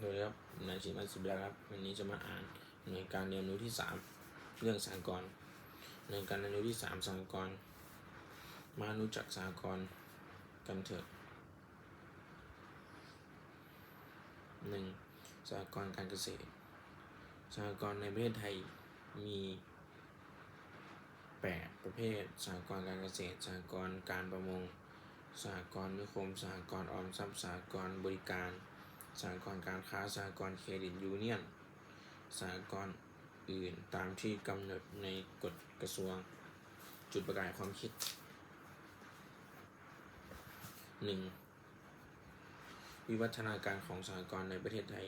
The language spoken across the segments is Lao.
สวัสดีครับ นายชิมัตสุบิระครับ วันนี้จะมาอ่านหน่วยการเรียนรู้ที่สาม เรื่องสหกรณ์ หน่วยการเรียนรู้ที่สาม สหกรณ์ มารู้จักสหกรณ์กันเถอะ หนึ่ง สหกรณ์การเกษตร สหกรณ์ในประเทศไทยมี แปด ประเภท สหกรณ์การเกษตร สหกรณ์การประมง สหกรณ์นิคม สหกรณ์ออมทรัพย์ สหกรณ์บริการ สหกรณ์การค้า สหกรณ์เครดิตยูเนี่ยน สหกรณ์อื่น ตามที่กำหนดในกฎกระทรวง จุดประกายความคิด หนึ่ง วิวัฒนาการของสหกรณ์ในประเทศไทย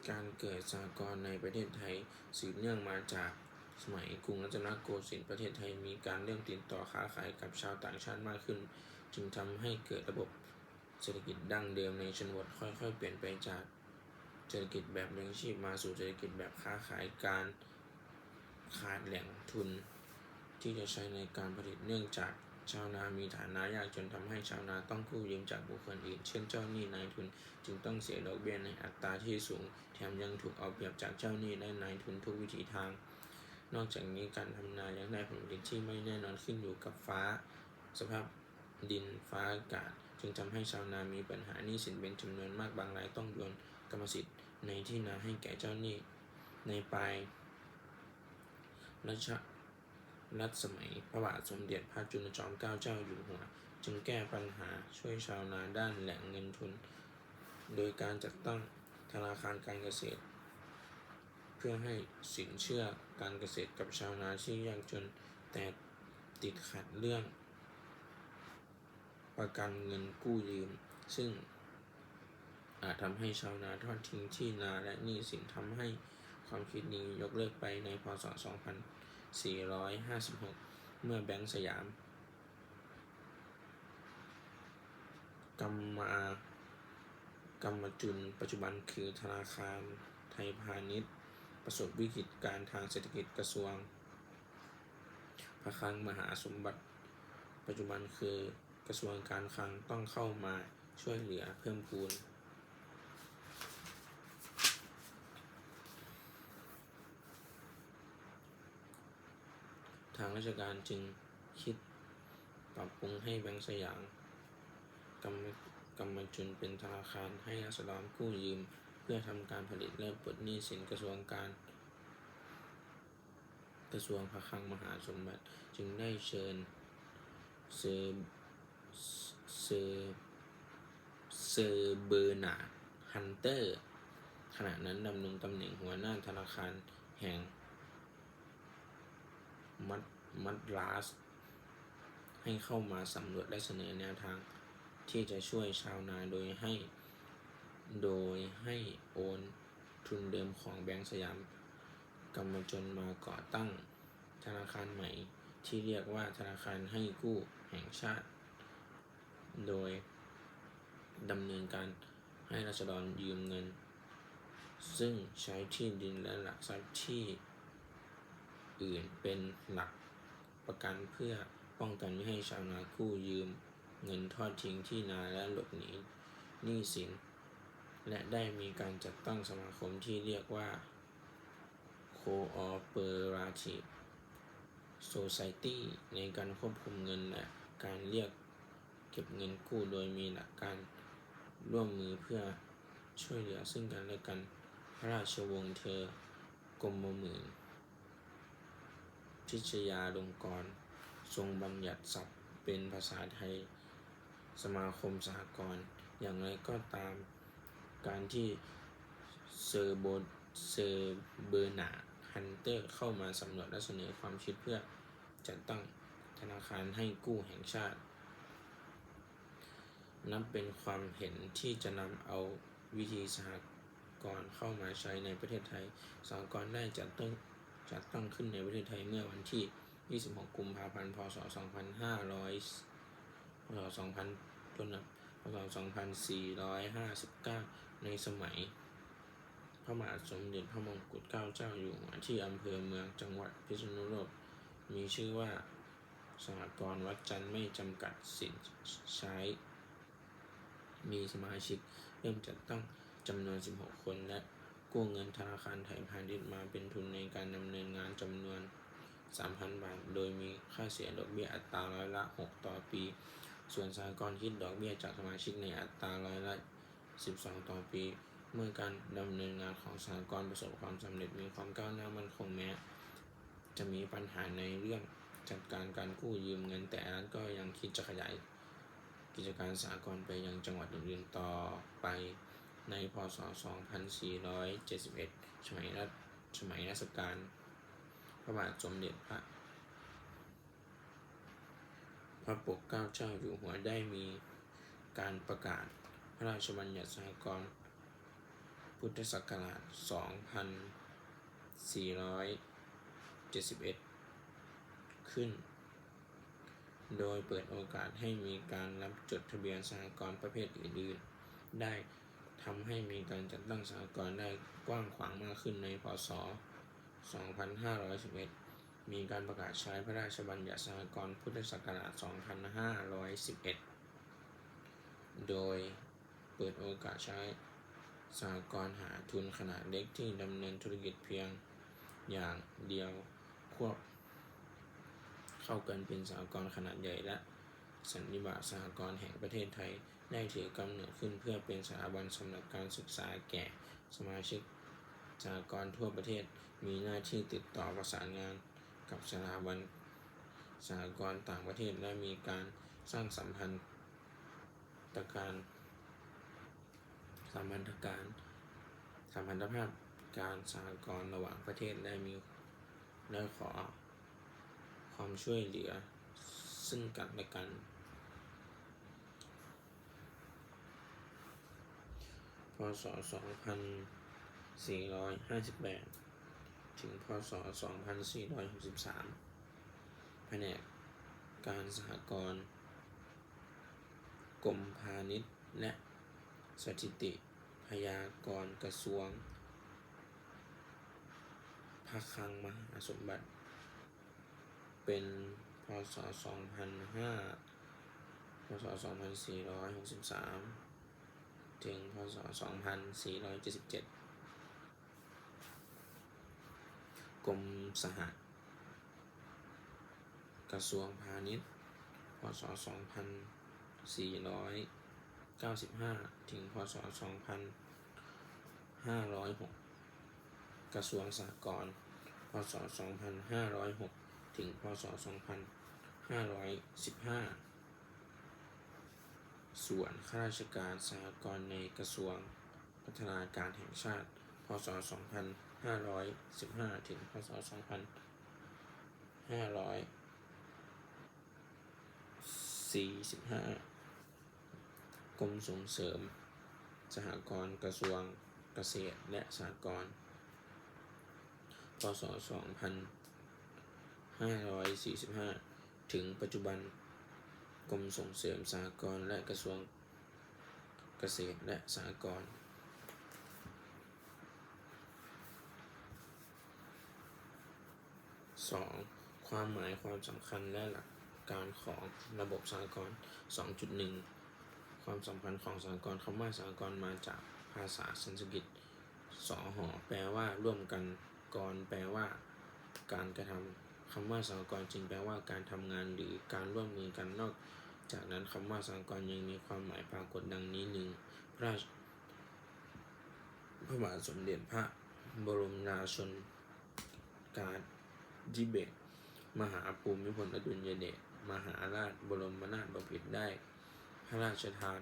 การเกิดสหกรณ์ในประเทศไทยสืบเนื่องมาจากสมัยกรุงรัตนโกสินทร์ ประเทศไทยมีการเริ่มติดต่อค้าขายกับชาวต่างชาติมากขึ้น จึงทำให้เกิดระบบเศรษฐกิจดั้งเดิมในชนบท ค่อยๆ เปลี่ยนไปจากเศรษฐกิจแบบเลี้ยงชีพมาสู่เศรษฐกิจแบบค้าขาย การ ขาดแหล่งทุนที่จะใช้ในการผลิต เนื่องจากชาวนามีฐานะยากจน ทำให้ชาวนาต้องกู้ยืมจากบุคคลอื่น เช่น เจ้าหนี้นายทุน จึงต้องเสียดอกเบี้ยในอัตราที่สูง แถมยังถูกเอาเปรียบจากเจ้าหนี้และนายทุนทุกวิถีทาง นอกจากนี้การทำนายังได้ผลผลิตที่ไม่แน่นอน ขึ้นอยู่กับฟ้า สภาพดินฟ้าอากาศ จึงทำให้ชาวนามีปัญหาหนี้สินเป็นจำนวนมาก บางรายต้องโยนกรรมสิทธิ์ในที่นาให้แก่เจ้าหนี้ ในปลายรัช รัชสมัยพระบาทสมเด็จพระจุลจอมเกล้าเจ้าอยู่หัว จึงแก้ปัญหาช่วยชาวนาด้านแหล่งเงินทุน โดยการจัดตั้งธนาคารการเกษตร เพื่อให้สินเชื่อการเกษตรกับชาวนาที่ยากจน แต่ติดขัดเรื่อง ประกันเงินกู้ยืม ซึ่งอาจทำให้ชาวนาทอดทิ้งที่นาและหนี้สิน ทำให้ความคิดนี้ยกเลิกไปใน พ.ศ. สองพันสี่ร้อยห้าสิบหก เมื่อแบงก์สยาม กำมา กำมาจุน ปัจจุบันคือธนาคารไทยพาณิชย์ ประสบวิกฤตการณ์ทางเศรษฐกิจ กระทรวงพระคลังมหาสมบัติ ปัจจุบันคือกระทรวงการคลัง ต้องเข้ามาช่วยเหลือเพิ่มพูน ทางราชการจึงคิดปรับปรุงให้แบงก์สยาม กำ กำมาจุนเป็นธนาคารให้ราษฎรกู้ยืมเพื่อทำการผลิตและปลดหนี้สิน กระทรวงการ กระทรวงพระคลังมหาสมบัติ จึงได้เชิญเซอร์ เซอร์ เซอร์เบอร์นาร์ด ฮันเตอร์ ขณะนั้นดำรงตำแหน่งหัวหน้าธนาคารแห่งมัด มัดราส ให้เข้ามาสำรวจและเสนอแนวทางที่จะช่วยชาวนา โดยให้ โดยให้โอนทุนเดิมของแบงก์สยาม กำมาจุนมาก่อตั้งธนาคารใหม่ที่เรียกว่าธนาคารให้กู้แห่งชาติ โดยดำเนินการให้ราษฎรยืมเงิน ซึ่งใช้ที่ดินและหลักทรัพย์ที่อื่นเป็นหลักประกัน เพื่อป้องกันไม่ให้ชาวนากู้ยืมเงินทอดทิ้งที่นาและหลบหนีหนี้สิน และได้มีการจัดตั้งสมาคมที่เรียกว่า Cooperative Society ในการควบคุมเงินและการเรียกเก็บเงินกู้ โดยมีหลักการร่วมมือเพื่อช่วยเหลือซึ่งกันและกัน พระราชวงศ์เธอกรมหมื่น พิชยาลงกรณ์ ทรงบัญญัติศัพท์เป็นภาษาไทย สมาคมสหกรณ์ อย่างไรก็ตาม การที่เซอร์โบ เซอร์เบอร์นาร์ด ฮันเตอร์ เข้ามาสำรวจและเสนอความคิดเพื่อจัดตั้งธนาคารให้กู้แห่งชาติ นับเป็นความเห็นที่จะนำเอาวิธีสหกรณ์เข้ามาใช้ในประเทศไทย สหกรณ์ได้จัดตั้ง จัดตั้งขึ้นในประเทศไทยเมื่อวันที่ยี่สิบหกกุมภาพันธ์ พ.ศ. สองพันห้าร้อย พ.ศ. สองพัน ต้นนะ พ.ศ. สองพันสี่ร้อยห้าสิบเก้า ในสมัยพระบาทสมเด็จพระมงกุฎเกล้าเจ้าอยู่หัว ที่อำเภอเมือง จังหวัดพิษณุโลก มีชื่อว่า สหกรณ์วัดจันทร์ ไม่จำกัดสินใช้ มีสมาชิกเริ่มจัดตั้ง ຈຳນວນສິບຫົກຄົນ ແລະ ກູ້ເງິນທະນາຄານໄທພານິດມາເປັນທຶນໃນການດຳເນີນງານຈຳນວນສາມພັນບາດ ໂດຍມີຄ່າເສຍດອກເບ້ຍອັດຕາຮ້ອຍລະຫົກຕໍ່ປີ, ສ່ວນສະຫະກອນຄິດດອກເບ້ຍຈາກສະມາຊິກໃນອັດຕາຮ້ອຍລະສິບສອງຕໍ່ປີ. ເມື່ອການດຳເນີນງານຂອງສະຫະກອນປະສົບຄວາມສຳເລັດ, ມີຄວາມກ້າວໜ້າໝັ້ນຄົງ, ແມ້ຈະມີບັນຫາໃນເລື່ອງຈັດການການກູ້ຢືມເງິນ, ແຕ່ລັດກໍຍັງຄິດຈະຂະຫຍາຍ ກິດຈະການສະຫະກອນໄປຍັງຈັງຫວັດອື່ນໆຕໍ່ໄປ. ໃນ ພ.ສ. ສອງພັນສີ່ຮ້ອຍເຈັດສິບເອັດ ສະໄໝລັດ ສະໄໝລາຊະການພະບາດສົມເດັດພະ ພະປົກເກົ້າເຈົ້າຢູ່ຫົວ ໄດ້ມີການປະກາດພະລາຊະບັນຍັດສະຫະກອນ ພຸດທະສັກກະລາດ ສອງພັນສີ່ຮ້ອຍເຈັດສິບເອັດ ຂຶ້ນ ໂດຍເປີດໂອກາດໃຫ້ມີການຮັບຈົດທະບຽນສະຫະກອນປະເພດອື່ນໆໄດ້, ທຳໃຫ້ມີການຈັດຕັ້ງສະຫະກອນໄດ້ກວ້າງຂວາງມາກຂຶ້ນ. ໃນ ພ.ສ. ສອງພັນຫ້າຮ້ອຍສິບເອັດ ມີການປະກາດໃຊ້ພະລາຊະບັນຍັດສະຫະກອນ ພຸດທະສັກກະລາດ ສອງພັນຫ້າຮ້ອຍສິບເອັດ ໂດຍ ເປີດໂອກາດໃຫ້ສະຫະກອນຫາທຶນຂະໜາດເລັກທີ່ດຳເນີນທຸລະກິດພຽງຢ່າງດຽວຄວບເຂົ້າກັນເປັນສະຫະກອນຂະໜາດໃຫຍ່ ແລະ ສັນນິບາດສະຫະກອນແຫ່ງປະເທດໄທໄດ້ຖືກກຳເນີດຂຶ້ນເພື່ອເປັນສະຖາບັນສຳລັບການສຶກສາແກ່ສະມາຊິກສະຫະກອນທົ່ວປະເທດ, ມີໜ້າທີ່ຕິດຕໍ່ປະສານງານກັບສະຖາບັນສະຫະກອນຕ່າງປະເທດ ແລະ ມີການສ້າງສຳພັນ ຕະການ ສຳພັນທະການ ສຳພັນທະພາບການສະຫະກອນລະຫວ່າງປະເທດ ແລະ ມີ ແລະ ຂໍຄວາມຊ່ວຍເຫຼືອຊຶ່ງກັນແລະກັນ. ພ.ສ. ສອງພັນສີ່ຮ້ອຍຫ້າສິບແປດ ເຖິງ ພ.ສ. ສອງພັນສີ່ຮ້ອຍຫົກສິບສາມ ພະແນກການສະຫະກອນ ກົມພານິດ ແລະ ສະຖິຕິພະຍາກອນ ກະຊວງພະຄັງມະຫາສົມບັດ ເປັນ ພ.ສ. ສອງພັນຫ້າ ພ.ສ. ສອງພັນສີ່ຮ້ອຍຫົກສິບສາມ ເຖິງ ພ.ສ. ສອງພັນສີ່ຮ້ອຍເຈັດສິບເຈັດ. ກົມສະຫະ ກະຊວງພານິດ ພ.ສ. ສອງພັນສີ່ຮ້ອຍເກົ້າສິບຫ້າ ເຖິງ ພ.ສ. ສອງພັນຫ້າຮ້ອຍຫົກ, ກະຊວງສະຫະກອນ ພ.ສ. ສອງພັນຫ້າຮ້ອຍຫົກ ເຖິງ ພ.ສ. ສອງພັນຫ້າຮ້ອຍສິບຫ້າ, ສ່ວນຂ້າລາຊະການສະຫະກອນໃນກະຊວງ ພັດທະນາການແຫ່ງຊາດ ພ.ສ. ສອງພັນຫ້າຮ້ອຍສິບຫ້າ ເຖິງ ພ.ສ. ສອງພັນຫ້າຮ້ອຍສີ່ສິບຫ້າ, ກົມສົ່ງເສີມສະຫະກອນ ກະຊວງກະເສດ ແລະ ສະຫະກອນ ພ.ສ. ສອງພັນຫ້າຮ້ອຍສີ່ສິບຫ້າ ເຖິງປັດຈຸບັນ, ກົມສົ່ງເສີມສະຫະກອນ ແລະ ກະຊວງກະເສດ ແລະ ສະຫະກອນ. ສອງ, ຄວາມໝາຍ, ຄວາມສຳຄັນ ແລະ ຫຼັກການຂອງລະບົບສະຫະກອນ. ສອງຈຸດໜຶ່ງ, ຄວາມສຳຄັນຂອງສະຫະກອນ. ຄຳວ່າສະຫະກອນມາຈາກພາສາສັນສະກິດ ສຫ ແປວ່າຮ່ວມກັນ, ກອນ ແປວ່າການກະທຳ. ຄຳວ່າສະຫະກອນຈຶ່ງແປວ່າການທຳງານ ຫຼື ການຮ່ວມມືກັນ. ນອກຈາກນັ້ນ, ຄຳວ່າສະຫະກອນຍັງມີຄວາມໝາຍປາກົດດັ່ງນີ້: ໜຶ່ງ, ພະລາຊ- ພະບາດສົມເດັດພະບໍລົມລາຊົນກາທິເບດ ມະຫາພູມິພົນອະດຸນຍະເດດ ມະຫາລາດບໍລົມນາດບໍພິດ ໄດ້ພະລາຊະທານ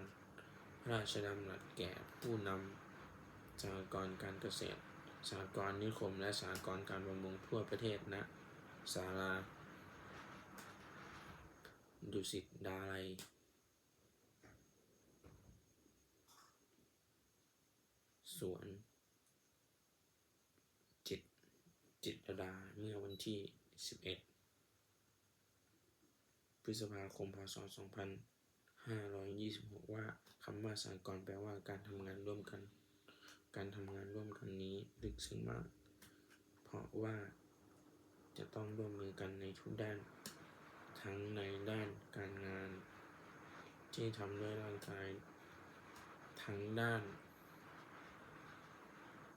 ພະລາຊະດຳລັດແກ່ຜູ້ນຳສະຫະກອນການກະເສດ, ສະຫະກອນນິຄົມ ແລະ ສະຫະກອນການປະມົງທົ່ວປະເທດ ນະ ສາລາ ດຸສິດດາໄລ ສວນຈິດ ຈິດລະດາ ເມື່ອວັນທີສິບເອັດ ພຶດສະພາຄົມ ພ.ສ. ສອງພັນຫ້າຮ້ອຍຊາວຫົກ ວ່າ ຄຳວ່າສະຫະກອນແປວ່າການທຳງານຮ່ວມກັນ. ການທຳງານຮ່ວມກັນນີ້ເລິກເຊິ່ງມາກ ເພາະວ່າຈະຕ້ອງຮ່ວມມືກັນໃນທຸກດ້ານ, ທັງໃນດ້ານການງານທີ່ທຳດ້ວຍຮ່າງກາຍ, ທັງດ້ານ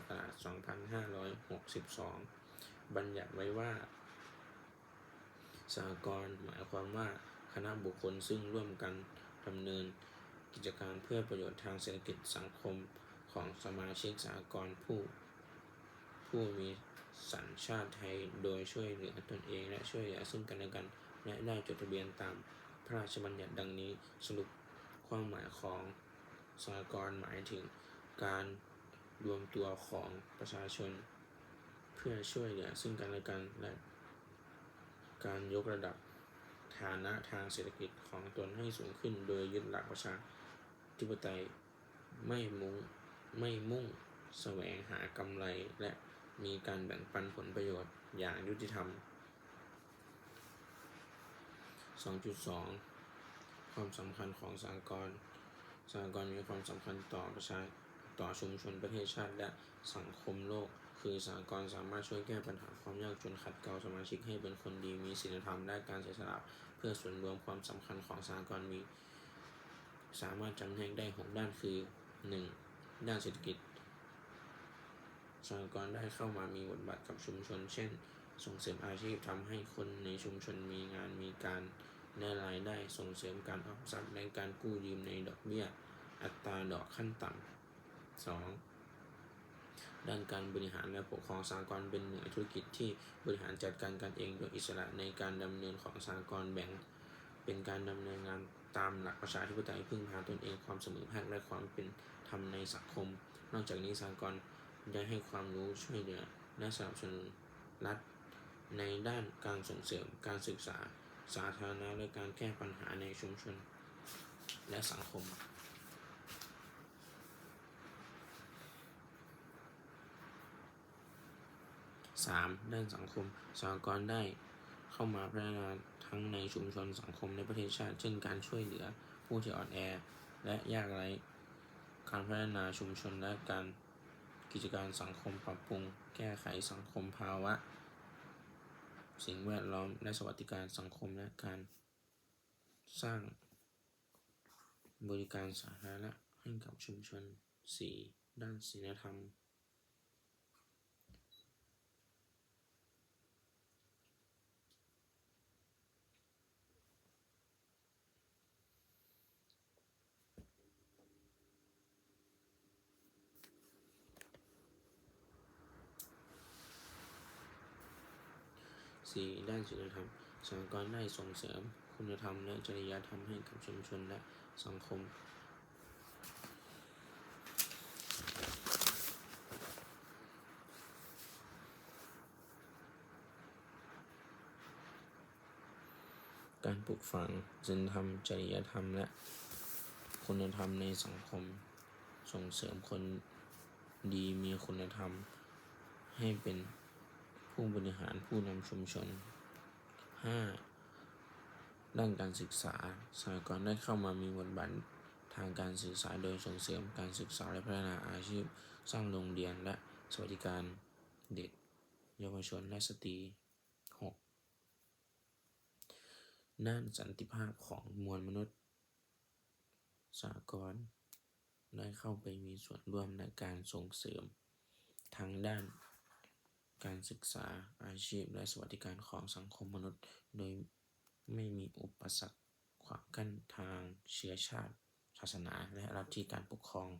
ະກະລາດສອງພັນຫ້າຮ້ອຍຫົກສິບສອງ ບັນຍັດໄວ້ວ່າ ສະຫະກອນ ໝາຍຄວາມວ່າຄະນະບຸກຄົນຊຶ່ງຮ່ວມກັນດຳເນີນກິດຈະການເພື່ອປະໂຫຍດທາງເສດຖະກິດສັງຄົມຂອງສະມາຊິກສະຫະກອນຜູ້ ຜູ້ມີສັນຊາດໄທ ໂດຍຊ່ວຍເຫຼືອຕົນເອງ ແລະ ຊ່ວຍເຫຼືອຊຶ່ງກັນແລະກັນ ແລະ ໄດ້ຈົດທະບຽນຕາມພະລາຊະບັນຍັດດັ່ງນີ້. ສະຫຼຸບຄວາມໝາຍຂອງສະຫະກອນ ໝາຍເຖິງການລວມຕົວຂອງປະຊາຊົນ ເພື່ອຊ່ວຍເຫຼືອຊຶ່ງກັນແລະກັນ ແລະ ການຍົກລະດັບຖານະທາງເສດຖະກິດຂອງຕົນໃຫ້ສູງຂຶ້ນ ໂດຍຍຶດຫຼັກປະຊາທິປະໄຕ, ໄມ່ມຸ່ງ, ໄມ່ມຸ່ງສະແຫວງຫາກຳໄລ ແລະ ມີການແບ່ງປັນຜົນປະໂຫຍດຢ່າງຍຸຕິທຳ. ສອງຈຸດສອງ ຄວາມສຳຄັນຂອງສະຫະກອນ. ສະຫະກອນມີຄວາມສຳຄັນຕໍ່ປະຊາ, ຕໍ່ຊຸມຊົນ, ປະເທດຊາດ ແລະ ສັງຄົມໂລກ. ຄືສະຫະກອນສາມາດຊ່ວຍແກ້ບັນຫາຄວາມຍາກຈົນ, ຂັດເກົາສະມາຊິກໃຫ້ເປັນຄົນດີ, ມີສິນລະທຳ ແລະ ການເສຍສະຫຼະເພື່ອສ່ວນລວມ. ຄວາມສຳຄັນຂອງສະຫະກອນມີ ສາມາດຈຳແນກໄດ້ຫົກດ້ານ ຄື ໜຶ່ງ ດ້ານເສດຖະກິດ. ສະຫະກອນໄດ້ເຂົ້າມາມີບົດບາດກັບຊຸມຊົນ ເຊັ່ນ ສົ່ງເສີມອາຊີບ, ທຳໃຫ້ຄົນໃນຊຸມຊົນມີງານມີການ ແລະ ລາຍໄດ້, ສົ່ງເສີມການອອມຊັບ ແລະ ການກູ້ຢືມໃນດອກເບ້ຍອັດຕາດອກຂັ້ນຕ່ຳ. ສອງ ດ້ານການບໍລິຫານ ແລະ ປົກຄອງ. ສະຫະກອນເປັນໜ່ວຍທຸລະກິດທີ່ບໍລິຫານຈັດການກັນເອງໂດຍອິດສະຫຼະ. ໃນການດຳເນີນຂອງສະຫະກອນ ແບ່ງເປັນການດຳເນີນງານຕາມຫຼັກປະຊາທິປະໄຕ, ເພິ່ງພາຕົນເອງ, ຄວາມສະເໝີພາກ ແລະ ຄວາມເປັນທຳໃນສັງຄົມ. ນອກຈາກນີ້, ສະຫະກອນໄດ້ໃຫ້ຄວາມຮູ້, ຊ່ວຍເຫຼືອ ແລະ ສະໜັບສະໜູນລັດໃນດ້ານການສົ່ງເສີມການສຶກສາສາທາລະນະ ແລະ ການແກ້ບັນຫາໃນຊຸມຊົນ ແລະ ສັງຄົມ. ສາມ ດ້ານສັງຄົມ. ສະຫະກອນໄດ້ເຂົ້າມາພັດທະນາທັງໃນຊຸມຊົນ, ສັງຄົມ ແລະ ປະເທດຊາດ, ເຊັ່ນ ການຊ່ວຍເຫຼືອຜູ້ທີ່ອ່ອນແອ ແລະ ຍາກໄຮ້, ການພັດທະນາຊຸມຊົນ ແລະ ການ ກິດຈະການສັງຄົມ, ປັບປຸງແກ້ໄຂສັງຄົມ, ພາວະສິ່ງແວດລ້ອມ ແລະ ສະຫວັດດີການສັງຄົມ ແລະ ການສ້າງບໍລິການສາທາລະນະໃຫ້ກັບຊຸມຊົນ. ສີ່ ດ້ານສິນລະທຳ. ສີ່ ດ້ານສິນລະທຳ. ສະຫະກອນໄດ້ສົ່ງເສີມຄຸນນະທຳ ແລະ ຈະລິຍະທຳໃຫ້ກັບຊຸມຊົນ ແລະ ສັງຄົມ. ການປູກຝັງສິນທຳ, ຈະລິຍະທຳ ແລະ ຄຸນນະທຳໃນສັງຄົມ, ສົ່ງເສີມຄົນດີມີຄຸນນະທຳໃຫ້ເປັນຜູ້ບໍລິຫານ, ຜູ້ນຳຊຸມຊົນ. ຫ້າ ດ້ານການສຶກສາ. ສະຫະກອນໄດ້ເຂົ້າມາມີບົດບາດທາງການສຶກສາ ໂດຍສົ່ງເສີມການສຶກສາ ແລະ ພັດທະນາອາຊີບ, ສ້າງໂຮງຮຽນ ແລະ ສະຫວັດດີການເດັກ, ເຍົາວະຊົນ ແລະ ສະຕີ. ຫົກ ດ້ານສັນຕິພາບຂອງມວນມະນຸດ, ສາກອນໄດ້ເຂົ້າໄປມີສ່ວນຮ່ວມໃນການສົ່ງເສີມທາງດ້ານການສຶກສາ, ອາຊີບ ແລະ ສະຫວັດດີການຂອງສັງຄົມມະນຸດ ໂດຍ ໄມ່ມີອຸປະສັກຂວາງກັ້ນທາງເຊື້ອຊາດ, ສາສະໜາ ແລະ ລັດທິການປົກຄອງ.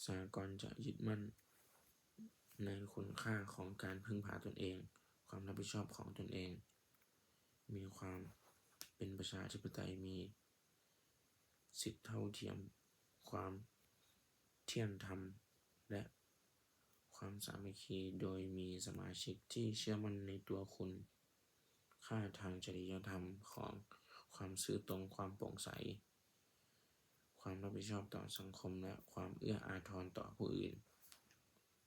ສາກອນຈະຍຶດໝັ້ນໃນຄຸນຄ່າຂອງການເພິ່ງພາຕົນເອງ, ຄວາມຮັບຜິດຊອບຂອງຕົນເອງ, ມີຄວາມເປັນປະຊາທິປະໄຕ, ມີ ສິດເທົ່າທຽມ, ຄວາມທ່ຽງທຳ ແລະ ຄວາມສາມັກຄີ, ໂດຍມີສະມາຊິກທີ່ເຊື່ອໝັ້ນໃນຕົວຄຸນຄ່າທາງຈະລິຍະທຳຂອງຄວາມຊື່ຕົງ, ຄວາມໂປ່ງໃສ, ຄວາມຮັບຜິດຊອບຕໍ່ສັງຄົມ ແລະ ຄວາມເອື້ອອາທອນຕໍ່ຜູ້ອື່ນ,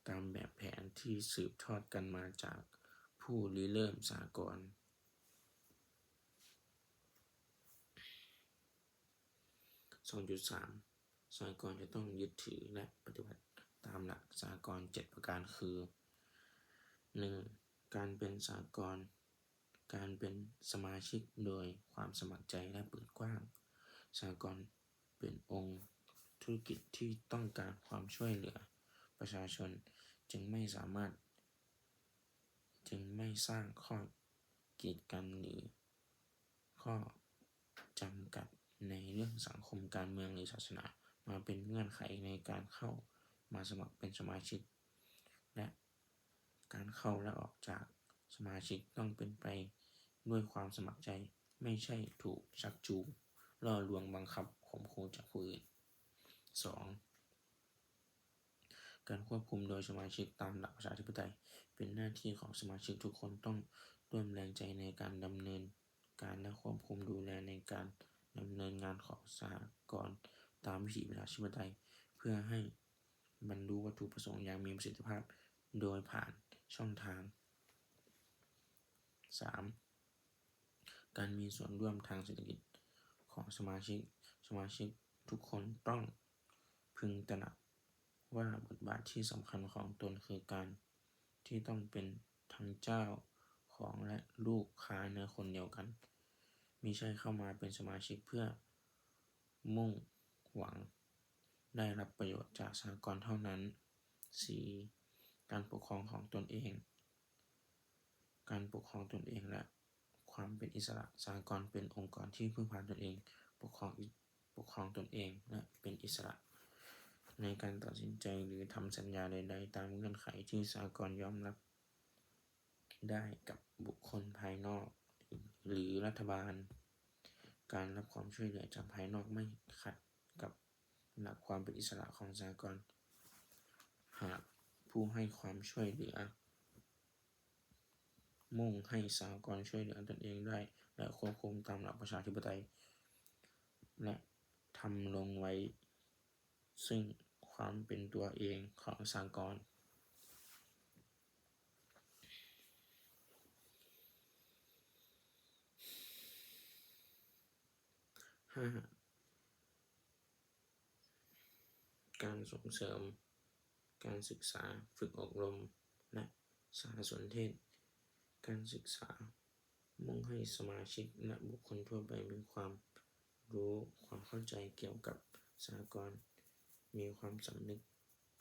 ຕາມແບບແຜນທີ່ສືບທອດກັນມາຈາກຜູ້ລິເລີ່ມສາກອນ. ສອງຈຸດສາມ ສາກອນຈະຕ້ອງຍຶດຖື ແລະ ປະຕິບັດຕາມຫຼັກສາກອນເຈັດປະການຄື: ໜຶ່ງ ການເປັນສາກອນ, ການເປັນສະມາຊິກໂດຍຄວາມສະໝັກໃຈ ແລະ ເປີດກວ້າງ. ສາກອນເປັນອົງທຸລະກິດທີ່ຕ້ອງການຄວາມຊ່ວຍເຫຼືອປະຊາຊົນ, ຈຶ່ງໄມ່ສາມາດ ຈຶ່ງໄມ່ສ້າງຂໍ້ກີດກັນ ຫຼື ຂໍ້ຈຳກັດໃນເລື່ອງສັງຄົມ, ການເມືອງ ຫຼື ສາສະໜາ ມາເປັນເງື່ອນໄຂໃນການເຂົ້າມາສະໝັກເປັນສະມາຊິກ ແລະ ການເຂົ້າ ແລະ ອອກຈາກສະມາຊິກຕ້ອງເປັນໄປດ້ວຍຄວາມສະໝັກໃຈ, ໄມ່ໃຊ່ຖືກຊັກຈູງ, ຫຼໍ່ລວງ, ບັງຄັບ, ຂົ່ມຂູ່ຈາກຜູ້ອື່ນ. ສອງ ການຄວບຄຸມໂດຍສະມາຊິກຕາມຫຼັກປະຊາທິປະໄຕ ເປັນໜ້າທີ່ຂອງສະມາຊິກທຸກຄົນ, ຕ້ອງຮ່ວມແຮງໃຈໃນການດຳເນີນການ ແລະ ຄວບຄຸມດູແລໃນການດຳເນີນງານຂອງສະຫະກອນຕາມວິທີປະຊາທິປະໄຕ ເພື່ອໃຫ້ບັນລຸວັດຖຸປະສົງຢ່າງມີປະສິດທິພາບໂດຍຜ່ານຊ່ອງທາງ. ສາມ ການມີສ່ວນຮ່ວມທາງເສດຖະກິດຂອງສະມາຊິກ. ສະມາຊິກທຸກຄົນຕ້ອງ ເພິ່ງຕະໜັກວ່າບົດບາດທີ່ສຳຄັນຂອງຕົນຄືການທີ່ຕ້ອງເປັນທັງເຈົ້າຂອງ ແລະ ລູກຄ້າໃນຄົນດຽວກັນ, ມິໃຊ່ເຂົ້າມາເປັນສະມາຊິກເພື່ອມຸ່ງຫວັງໄດ້ຮັບປະໂຫຍດຈາກສະຫະກອນເທົ່ານັ້ນ. ສີ່ ການປົກຄອງຂອງຕົນເອງ, ການປົກຄອງຕົນເອງ ແລະ ຄວາມເປັນອິດສະຫຼະ. ສະຫະກອນເປັນອົງກອນທີ່ເພິ່ງພາຕົນເອງ, ປົກຄອງ ປົກຄອງຕົນເອງ ແລະ ເປັນອິດສະຫຼະໃນການຕັດສິນໃຈ ຫຼື ທຳສັນຍາໃດໆ ຕາມເງື່ອນໄຂທີ່ສະຫະກອນຍອມຮັບໄດ້ກັບບຸກຄົນພາຍນອກ ຫຼື ລັດຖະບານ. ການຮັບຄວາມຊ່ວຍເຫຼືອຈາກພາຍນອກໄມ່ຂັດກັບຫຼັກຄວາມເປັນອິດສະຫຼະຂອງສະຫະກອນ. ຫາກຜູ້ໃຫ້ຄວາມຊ່ວຍເຫຼືອ ມຸ່ງໃຫ້ສະຫະກອນຊ່ວຍເຫຼືອຕົນເອງໄດ້ ແລະ ຄວບຄຸມຕາມຫຼັກປະຊາທິປະໄຕ ແລະ ທຳລົງໄວ້ຊຶ່ງຄວາມເປັນຕົວເອງຂອງສະຫະກອນ. ຫ້າ ການສົ່ງເສີມການສຶກສາ, ຝຶກອົບຮົມ ແລະ ສານສົນເທດ. ການສຶກສາມຸ່ງໃຫ້ສະມາຊິກ ແລະ ບຸກຄົນທົ່ວໄປມີຄວາມຮູ້, ຄວາມເຂົ້າໃຈກ່ຽວກັບສະຫະກອນ, ມີຄວາມສຳນຶກ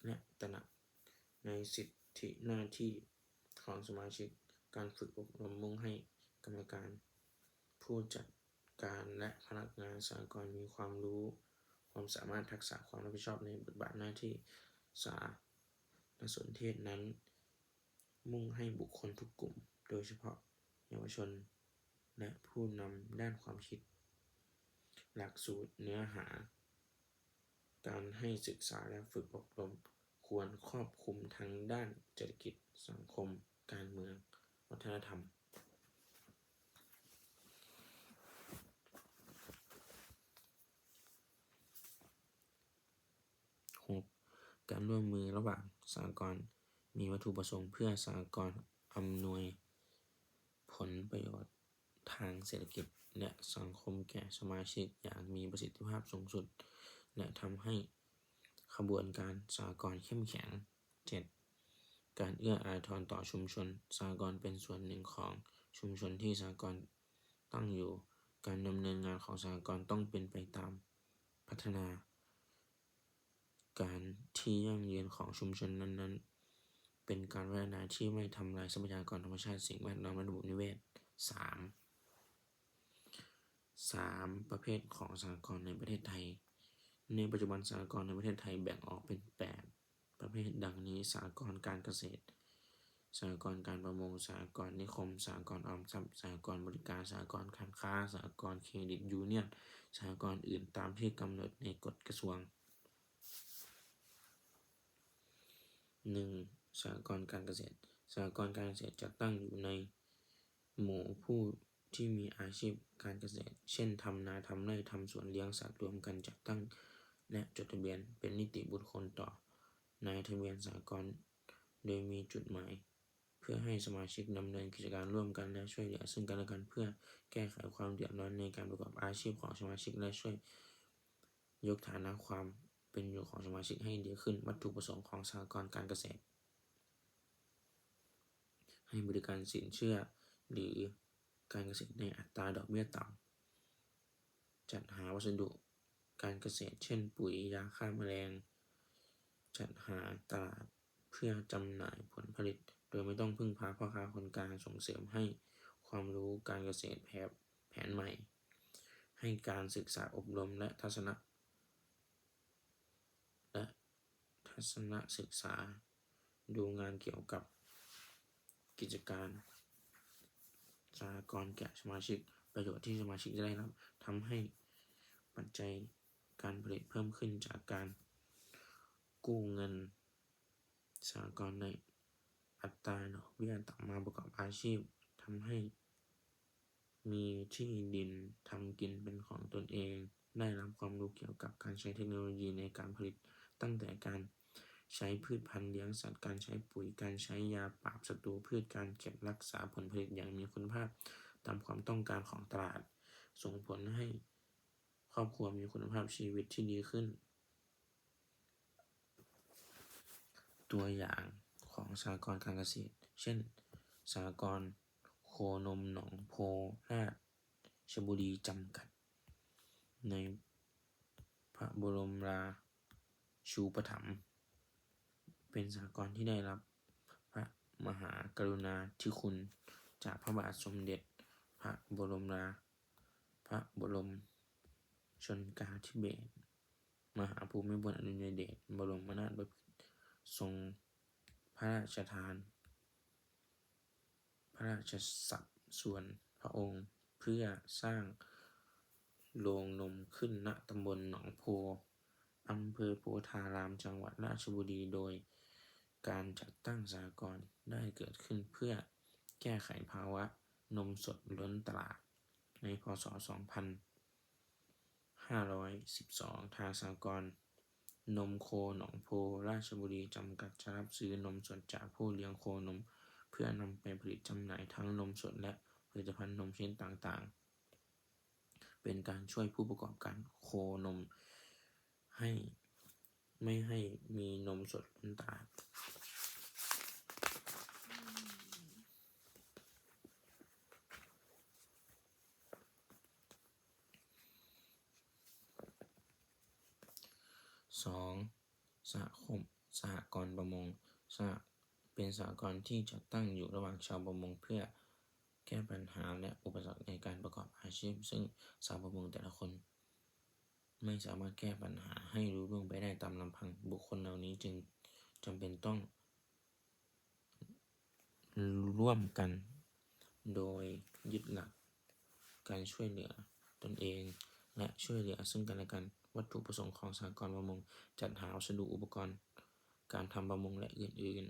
ແລະ ຕະໜັກໃນສິດທິໜ້າທີ່ຂອງສະມາຊິກ. ການຝຶກອົບຮົມມຸ່ງໃຫ້ກຳມະການ, ຜູ້ຈັດ ການ ແລະ ພະນັກງານສະຫະກອນມີຄວາມຮູ້, ຄວາມສາມາດ, ທັກສະ, ຄວາມຮັບຜິດຊອບໃນບົດບາດໜ້າທີ່ສານະສົນເທດນັ້ນ, ມຸ່ງໃຫ້ບຸກຄົນທຸກກຸ່ມ, ໂດຍສະເພາະເຍົາວະຊົນ ແລະ ຜູ້ນຳດ້ານຄວາມຄິດ. ຫຼັກສູດ, ເນື້ອຫາ, ການໃຫ້ສຶກສາ ແລະ ຝຶກອົບຮົມ ຄວນຄອບຄຸມທັງດ້ານເສດຖະກິດ, ສັງຄົມ, ການເມືອງ, ວັດທະນະທຳ. ຫົກ ການຮ່ວມມືລະຫວ່າງສະຫະກອນ ມີວັດຖຸປະສົງເພື່ອສະຫະກອນອຳນວຍຜົນປະໂຫຍດ ທ ທາງເສດຖະກິດ ແລະ ສັງຄົມແກ່ສະມາຊິກຢ່າງມີປະສິດທິພາບສູງສຸດ ແລະ ທຳໃຫ້ຂະບວນການສາກອນເຂັ້ມແຂງ. ເຈັດ, ການເອື້ອອາທອນຕໍ່ຊຸມຊົນ. ສະຫະກອນເປັນສ່ວນໜຶ່ງຂອງຊຸມຊົນທີ່ສະຫະກອນຕັ້ງຢູ່. ການດຳເນີນງານຂອງສະຫະກອນຕ້ອງເປັນໄປຕາມພັດທະນາການທີ່ຢັ້ງຢືນຂອງຊຸມຊົນນັ້ນໆ. ເປັນການພັດທະນາທີ່ໄມ່ທຳລາຍຊັບພະຍາກອນທຳມະຊາດ, ສິ່ງແວດລ້ອມ ແລະ ລະບົບນິເວດ. ສາມ, ສາມ ປະເພດຂອງສະຫະກອນໃນປະເທດໄທ. ໃນປັດຈຸບັນສະຫະກອນໃນປະເທດໄທແບ່ງອອກເປັນແປດ ປະເພດດັ່ງນີ້: ສະຫະກອນການກະເສດ, ສະຫະກອນການປະມົງ, ສະຫະກອນນິຄົມ, ສະຫະກອນອອມຊັບ, ສະຫະກອນບໍລິການ, ສະຫະກອນການຄ້າ, ສະຫະກອນເຄຣດິດຢູນຽນ, ສະຫະກອນອື່ນ ຕາມທີ່ກຳນົດໃນກົດກະຊວງ. ໜຶ່ງ, ສະຫະກອນການກະເສດ. ສະຫະກອນການກະເສດຈັດຕັ້ງຢູ່ໃນ ໝູ່ຜູ້ທີ່ມີອາຊີບການກະເສດ ເຊັ່ນ ທຳນາ, ທຳໄຮ່, ທຳສວນ, ລ້ຽງສັດ ລວມກັນຈັດຕັ້ງ ແລະ ຈົດທະບຽນເປັນນິຕິບຸກຄົນຕໍ່ນາຍທະບຽນສະຫະກອນ ໂດຍມີຈຸດໝາຍເພື່ອໃຫ້ສະມາຊິກດຳເນີນກິດຈະການຮ່ວມກັນ ແລະ ຊ່ວຍເຫຼືອເຊິ່ງກັນແລະກັນ ເພື່ອແກ້ໄຂຄວາມເດືອດຮ້ອນໃນການປະກອບອາຊີບຂອງສະມາຊິກ ແລະ ຊ່ວຍຍົກຖານະຄວາມເປັນຢູ່ຂອງສະມາຊິກໃຫ້ດີຂຶ້ນ. ວັດຖຸປະສົງຂອງສະຫະກອນການກະເສດ. ໃຫ້ບໍລິການສິນເຊື່ອ ຫຼື ການກະເສດໃນອັດຕາດອກເບ້ຍຕ່ຳ, ຈັດຫາວັດສະດຸການກະເສດ ເຊັ່ນ ປຸ໋ຍ, ຢາຂ້າມະແລງ, ຈັດຫາຕະຫຼາດເພື່ອຈຳໜ່າຍຜົນຜະລິດໂດຍບໍ່ຕ້ອງເພິ່ງພາພໍ່ຄ້າຄົນກາງ, ສົ່ງເສີມໃຫ້ຄວາມຮູ້ການກະເສດແບບແຜນໃໝ່, ໃຫ້ການສຶກສາອົບຮົມ ແລະ ທັດສະນະ ແລະ ທັດສະນະສຶກສາ ດູງານກ່ຽວກັບກິດຈະການສະຫະກອນແກ່ສະມາຊິກ. ປະໂຫຍດທີ່ສະມາຊິກຈະໄດ້ຮັບ ທຳໃຫ້ປັດໄຈການຜະລິດເພີ່ມຂຶ້ນຈາກການກູ້ເງິນສະຫະກອນໃນອັດຕາດອກເບ້ຍຕ່ຳມາປະກອບອາຊີບ, ທຳໃຫ້ ມີທີ່ດິນທຳກິນເປັນຂອງຕົນເອງ, ໄດ້ຮັບຄວາມຮູ້ກ່ຽວກັບການໃຊ້ເທັກໂນໂລຢີໃນການຜະລິດ, ຕັ້ງແຕ່ການໃຊ້ພືດພັນລ້ຽງສັດ, ການໃຊ້ປຸ໋ຍ, ການໃຊ້ຢາປາບສັດຕູພືດ, ການເກັບຮັກສາຜົນຜະລິດຢ່າງມີຄຸນນະພາບຕາມຄວາມຕ້ອງການຂອງຕະຫຼາດ, ສົ່ງຜົນໃຫ້ຄອບຄົວມີຄຸນນະພາບຊີວິດທີ່ດີຂຶ້ນ. ຕົວຢ່າງຂອງສະຫະກອນການກະເສດ ເຊັ່ນ ສະຫະກອນໂຄນົມໜອງໂພ ລາຊະບູລີ ຈຳກັດ ໃນພະບໍລົມລາຊູປະຖຳ ເປັນສະຫະກອນທີ່ໄດ້ຮັບພະມະຫາກະລຸນາທິຄຸນຈາກພະບາດສົມເດັດພະບໍລົມລາ ພະບໍລົມຊົນກາທິເບດ ມະຫາພູມິພົນອະດຸນຍະເດດ ບໍລົມນາດບໍພິດ ຊົງພະລາຊະທານ ພະລາຊະສັບສ່ວນພະອົງ ເພື່ອສ້າງໂລງນົມຂຶ້ນ ນະຕຳບົນໜອງໂພ ອຳເພີໂພທາລາມ ຈັງຫວັດລາຊະບູລີ ໂດຍການຈັດຕັ້ງສະຫະກອນໄດ້ເກີດຂຶ້ນເພື່ອແກ້ໄຂພາວະນົມສົດລົ້ນຕະຫຼາດ ໃນ ພ.ສ. ສອງພັນຫ້າຮ້ອຍສິບສອງ. ທາງສະຫະກອນນົມໂຄໜອງໂພ ລາຊະບູລີ ຈຳກັດ ຈະຮັບຊື້ນົມສົດຈາກຜູ້ລ້ຽງໂຄນົມ ເພື່ອນຳໄປຜະລິດຈຳໜ່າຍ ທັງນົມສົດ ແລະ ຜະລິດຕະພັນນົມຊະນິດຕ່າງໆ. ເປັນການຊ່ວຍຜູ້ປະກອບການໂຄນົມໃຫ້ ໄມ່ໃຫ້ມີນົມສົດລົ້ນຕະຫຼາດ. ສອງ ສະຫະຄົມ ສະຫະກອນປະມົງ ສະ ເປັນສະຫະກອນທີ່ຈັດຕັ້ງຢູ່ລະຫວ່າງຊາວປະມົງ ເພື່ອແກ້ບັນຫາ ແລະ ອຸປະສັກໃນການປະກອບອາຊີບ ເຊິ່ງຊາວປະມົງແຕ່ລະຄົນ ໄມ່ສາມາດແກ້ບັນຫາໃຫ້ລຸລ່ວງໄປໄດ້ຕາມລຳພັງ. ບຸກຄົນເຫຼົ່ານີ້ຈຶ່ງຈຳເປັນຕ້ອງຮ່ວມກັນ ໂດຍຍຶດຫຼັກການຊ່ວຍເຫຼືອຕົນເອງ ແລະ ຊ່ວຍເຫຼືອເຊິ່ງກັນແລະກັນ. ວັດຖຸປະສົງຂອງສະຫະກອນປະມົງ ຈັດຫາວັດສະດຸອຸປະກອນການທຳປະມົງ ແລະ ອື່ນ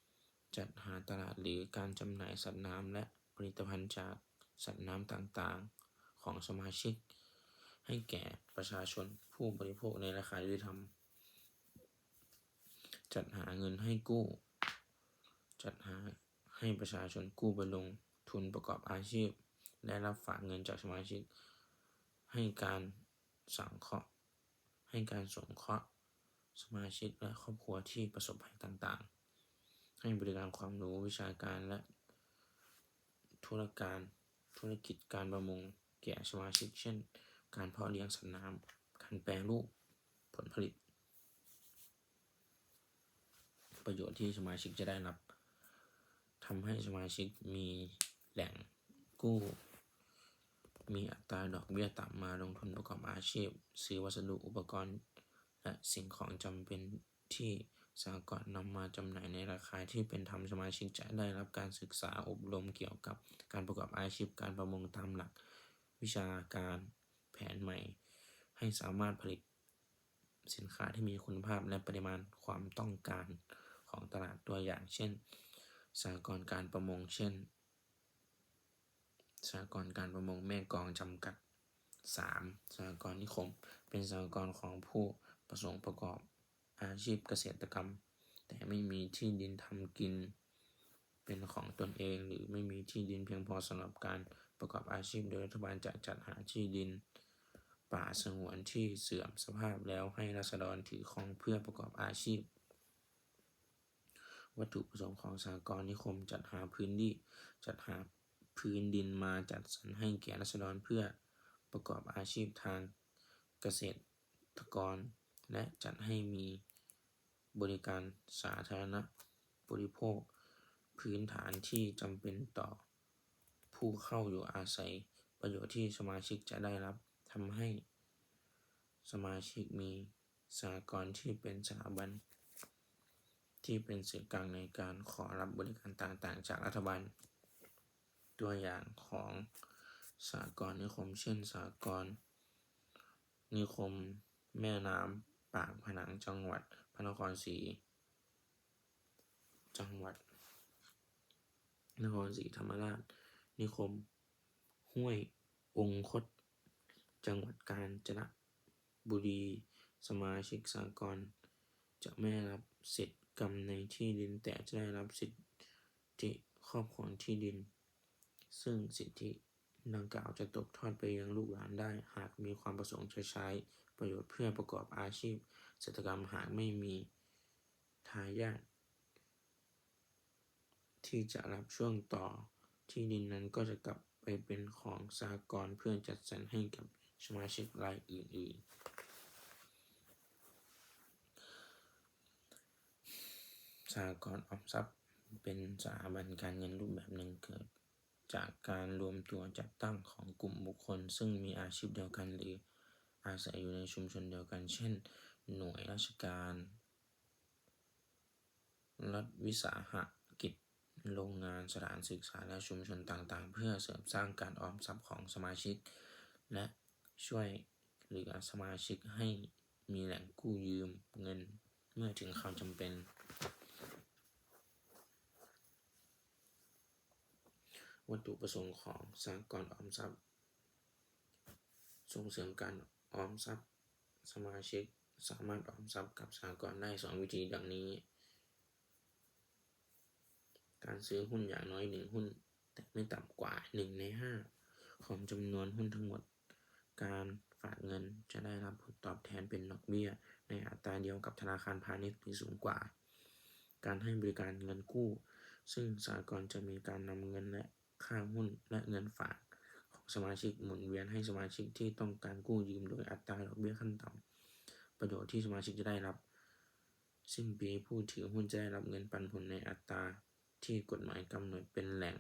ໆ, ຈັດຫາຕະຫຼາດ ຫຼື ການຈຳໜ່າຍສັດນ້ຳ ແລະ ຜະລິດຕະພັນຈາກສັດນ້ຳຕ່າງໆຂອງສະມາຊິກ ໃຫ້ແກ່ປະຊາຊົນຜູ້ບໍລິໂພກໃນລາຄາຍຸຕິທຳ, ຈັດຫາເງິນໃຫ້ກູ້, ຈັດຫາໃຫ້ປະຊາຊົນກູ້ໄປລົງທຶນປະກອບອາຊີບ, ໄດ້ຮັບຝາກເງິນຈາກສະມາຊິກ ໃຫ້ການສັງເຄາະ ໃຫ້ການສົງເຄາະສະມາຊິກ ແລະ ຄອບຄົວທີ່ປະສົບໄພຕ່າງໆ, ໃຫ້ບໍລິການຄວາມຮູ້ວິຊາການ ແລະ ທຸລະການ ທຸລະກິດການປະມົງແກ່ສະມາຊິກ ເຊັ່ນ ການເພາະລ້ຽງສັດນ້ຳ, ການແປຮູບຜົນຜະລິດ. ປະໂຫຍດທີ່ສະມາຊິກຈະໄດ້ຮັບ, ທຳໃຫ້ສະມາຊິກມີແຫຼ່ງກູ້, ມີອັດຕາດອກເບ້ຍຕ່ຳມາລົງທຶນປະກອບອາຊີບ, ຊື້ວັດສະດຸ, ອຸປະກອນ ແລະ ສິ່ງຂອງຈຳເປັນທີ່ສະຫະກອນນຳມາຈຳໜ່າຍໃນລາຄາທີ່ເປັນທຳ. ສະມາຊິກຈະໄດ້ຮັບການສຶກສາອົບຮົມກ່ຽວກັບການປະກອບອາຊີບການປະມົງຕາມຫຼັກວິຊາການແຜນໃໝ່ ໃຫ້ສາມາດຜະລິດສິນຄ້າທີ່ມີຄຸນນະພາບ ແລະ ປະລິມານຄວາມຕ້ອງການຂອງຕະຫຼາດ, ຕົວຢ່າງເຊັ່ນ ສະຫະກອນການປະມົງ ເຊັ່ນ ສະຫະກອນການປະມົງແມ່ກອງຈຳກັດ. ສາມ, ສະຫະກອນນິຄົມ ເປັນສະຫະກອນຂອງຜູ້ປະສົງປະກອບອາຊີບກະເສດຕະກຳ ແຕ່ໄມ່ມີທີ່ດິນທຳກິນເປັນຂອງຕົນເອງ ຫຼື ໄມ່ມີທີ່ດິນພຽງພໍສຳລັບການປະກອບອາຊີບ, ໂດຍລັດຖະບານຈະຈັດຫາທີ່ດິນປ່າສະຫງວນທີ່ເສື່ອມສະພາບແລ້ວໃຫ້ລາຊະດອນຖືຄອງເພື່ອປະກອບອາຊີບ. ວັດຖຸປະສົງຂອງສະຫະກອນນິຄົມ ຈັດຫາພື້ນທີ່ ຈັດຫາພື້ນດິນມາຈັດສັນໃຫ້ແກ່ລາຊະດອນເພື່ອປະກອບອາຊີບທາງກະເສດຕະກອນ ແລະ ຈັດໃຫ້ມີບໍລິການສາທາລະນະບໍລິໂພກພື້ນຖານທີ່ຈຳເປັນຕໍ່ຜູ້ເຂົ້າຢູ່ອາໄສ. ປະໂຫຍດທີ່ສະມາຊິກຈະໄດ້ຮັບ ທຳໃຫ້ສະມາຊິກມີ ສະຫະກອນທີ່ເປັນສະຖາບັນທີ່ເປັນເຊິ່ງກາງໃນການຂໍຮັບບໍລິການຕ່າງໆຈາກລັດຖະບານ. ຕົວຢ່າງຂອງສະຫະກອນນິຄົມ ເຊັ່ນ ສະຫະກອນນິຄົມແມ່ນ້ຳປາກພະນັງ ຈັງຫວັດພະນະຄອນສີ ຈັງຫວັດນະຄອນສີທຳມະລາດ, ນິຄົມຫ້ວຍອົງຄົດ ຈັງຫວັດການຈະນະບຸລີ. ສະມາຊິກສະຫະກອນຈະໄມ່ໄດ້ຮັບສິດກຳໃນທີ່ດິນ, ແຕ່ຈະໄດ້ຮັບສິດທິຄອບຄອງທີ່ດິນ, ເຊິ່ງສິດທິ ດັ່ງກ່າວຈະຕົກທອດໄປຍັງລູກຫຼານໄດ້ ຫາກມີຄວາມປະສົງຈະໃຊ້ປະໂຫຍດເພື່ອປະກອບອາຊີບເສດຖະກຳ. ຫາກໄມ່ມີທາຍາດທີ່ຈະຮັບຊ່ວງຕໍ່, ທີ່ດິນນັ້ນກໍຈະກັບໄປເປັນຂອງສະຫະກອນເພື່ອຈັດສັນໃຫ້ກັບສະມາຊິກລາຍອື່ນໆ. ສະຫະກອນອອມຊັບເປັນສະຖາບັນການເງິນຮູບແບບໜຶ່ງເກີດ ຈາກການລວມຕົວຈັດຕັ້ງຂອງກຸ່ມບຸກຄົນເຊິ່ງມີອາຊີບດຽວກັນ ຫຼື ອາໄສຢູ່ໃນຊຸມຊົນດຽວກັນ ເຊັ່ນ ໜ່ວຍລາຊະການ, ລັດວິສາຫະກິດ, ໂຮງງານ, ສະຖານສຶກສາ ແລະ ຊຸມຊົນຕ່າງໆ ເພື່ອເສີມສ້າງການອອມຊັບຂອງສະມາຊິກ ແລະ ຊ່ວຍເຫຼືອສະມາຊິກໃຫ້ມີແຫຼ່ງກູ້ຢືມເງິນເມື່ອເຖິງຄາວຈຳເປັນ. ວັດຖຸປະສົງຂອງສະຫະກອນອອມຊັບ ສົ່ງເສີມການອອມຊັບ. ສະມາຊິກສາມາດອອມຊັບກັບສະຫະກອນໄດ້ສອງວິທີດັ່ງນີ້: ການຊື້ຫຸ້ນຢ່າງໜ້ອຍໜຶ່ງຫຸ້ນ ແຕ່ໄມ່ຕ່ຳກວ່າໜຶ່ງໃນຫ້າຂອງຈຳນວນຫຸ້ນທັງໝົດ. ການຝາກເງິນຈະໄດ້ຮັບຜົນຕອບແທນເປັນດອກເບ້ຍໃນອັດຕາດຽວກັບທະນາຄານພານິດ ຫຼື ສູງກວ່າ. ການໃຫ້ບໍລິການເງິນກູ້, ເຊິ່ງສະຫະກອນຈະມີການນຳເງິນ ແລະ ຄ່າຫຸ້ນ ແລະ ເງິນຝາກຂອງສະມາຊິກໝູນວຽນໃຫ້ສະມາຊິກທີ່ຕ້ອງການກູ້ຢືມໂດຍອັດຕາດອກເບ້ຍຂັ້ນຕ່ຳ. ປະໂຫຍດທີ່ສະມາຊິກຈະໄດ້ຮັບ, ສິ້ນປີຜູ້ຖືຫຸ້ນຈະໄດ້ຮັບເງິນປັນຜົນໃນອັດຕາ ທີ່ກົດໝາຍກຳນົດເປັນແຫຼ່ງ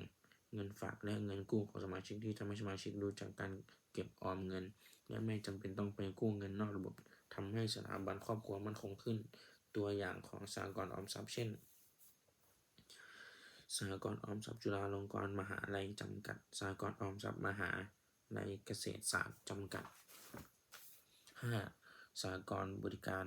ເງິນຝາກ ແລະ ເງິນກູ້ຂອງສະມາຊິກ ທີ່ທຳໃຫ້ສະມາຊິກຮູ້ຈັກການເກັບອອມເງິນ ແລະ ໄມ່ຈຳເປັນຕ້ອງໄປກູ້ເງິນນອກລະບົບ, ທຳໃຫ້ສະຖາບັນຄອບຄົວໝັ້ນຄົງຂຶ້ນ. ຕົວຢ່າງຂອງສະຫະກອນອອມຊັບ ເຊັ່ນ ສະຫະກອນອອມຊັບຈຸລາລົງກອນມະຫາໄລຈຳກັດ, ສະຫະກອນອອມຊັບມະຫາໄລກະເສດສາດຈຳກັດ. ຫ້າ, ສະຫະກອນບໍລິການ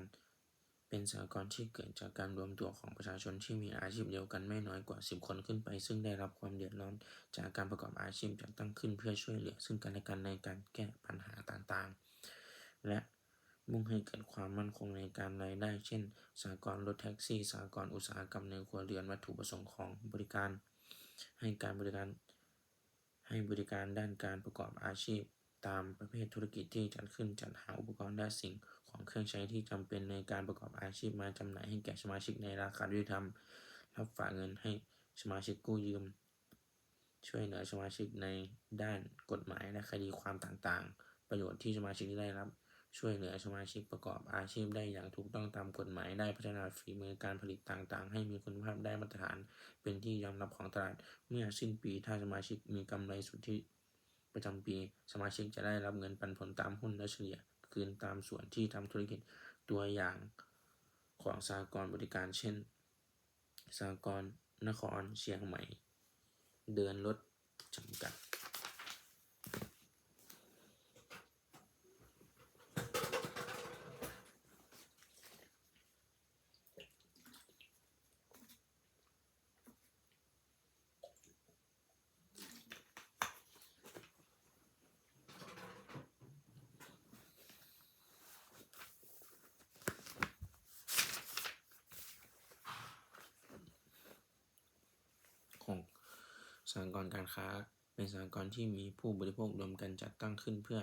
ເປັນສະຫະກອນທີ່ເກີດຈາກການລວມຕົວຂອງປະຊາຊົນທີ່ມີອາຊີບດຽວກັນໄມ່ນ້ອຍກວ່າສິບຄົນຂຶ້ນໄປ ເຊິ່ງໄດ້ຮັບຄວາມເດືອດຮ້ອນຈາກການປະກອບອາຊີບ, ຈັດຕັ້ງຂຶ້ນເພື່ອຊ່ວຍເຫຼືອເຊິ່ງກັນແລະກັນໃນການແກ້ບັນຫາຕ່າງໆ ແລະ ມຸ່ງໃຫ້ເກີດຄວາມໝັ້ນຄົງໃນການລາຍໄດ້ ເຊັ່ນ ສະຫະກອນລົດແທັກຊີ, ສະຫະກອນອຸດສາຫະກຳໃນຄົວເຮືອນ. ວັດຖຸປະສົງຂອງບໍລິການ ໃຫ້ການບໍລິການ ໃຫ້ບໍລິການດ້ານການປະກອບອາຊີບຕາມປະເພດທຸລະກິດທີ່ຈັດຂຶ້ນ, ຈັດຫາອຸປະກອນ ແລະ ສິ່ງຂອງເຄື່ອງໃຊ້ທີ່ຈຳເປັນໃນການປະກອບອາຊີບມາຈຳໜ່າຍໃຫ້ແກ່ສະມາຊິກໃນລາຄາຍຸຕິທຳ, ຮັບຝາກເງິນໃຫ້ສະມາຊິກກູ້ຢືມ, ຊ່ວຍເຫຼືອສະມາຊິກໃນດ້ານກົດໝາຍ ແລະ ຄະດີຄວາມຕ່າງໆ. ປະໂຫຍດທີ່ສະມາຊິກຈະໄດ້ຮັບ: ຊ່ວຍເຫຼືອສະມາຊິກປະກອບອາຊີບໄດ້ຢ່າງຖືກຕ້ອງຕາມກົດໝາຍ, ໄດ້ພັດທະນາຝີມືການຜະລິດຕ່າງໆໃຫ້ມີຄຸນນະພາບໄດ້ມາດຕະຖານເປັນທີ່ຍອມຮັບຂອງຕະຫຼາດ. ເມື່ອສິ້ນປີ, ຖ້າສະມາຊິກມີກຳໄລສຸດທິປະຈຳປີ, ສະມາຊິກຈະໄດ້ຮັບເງິນປັນຜົນຕາມຫຸ້ນ ແລະ ສະເລ່ຍຄືນຕາມສ່ວນທີ່ທຳທຸລະກິດ. ຕົວຢ່າງຂອງສະຫະກອນບໍລິການ ເຊັ່ນ ສະຫະກອນນະຄອນຊຽງໃໝ່ເດີນລົດຈຳກັດ. ຂອງສະຫະກອນການຄ້າ ເປັນສະຫະກອນທີ່ມີຜູ້ບໍລິໂພກລວມກັນຈັດຕັ້ງຂຶ້ນເພື່ອ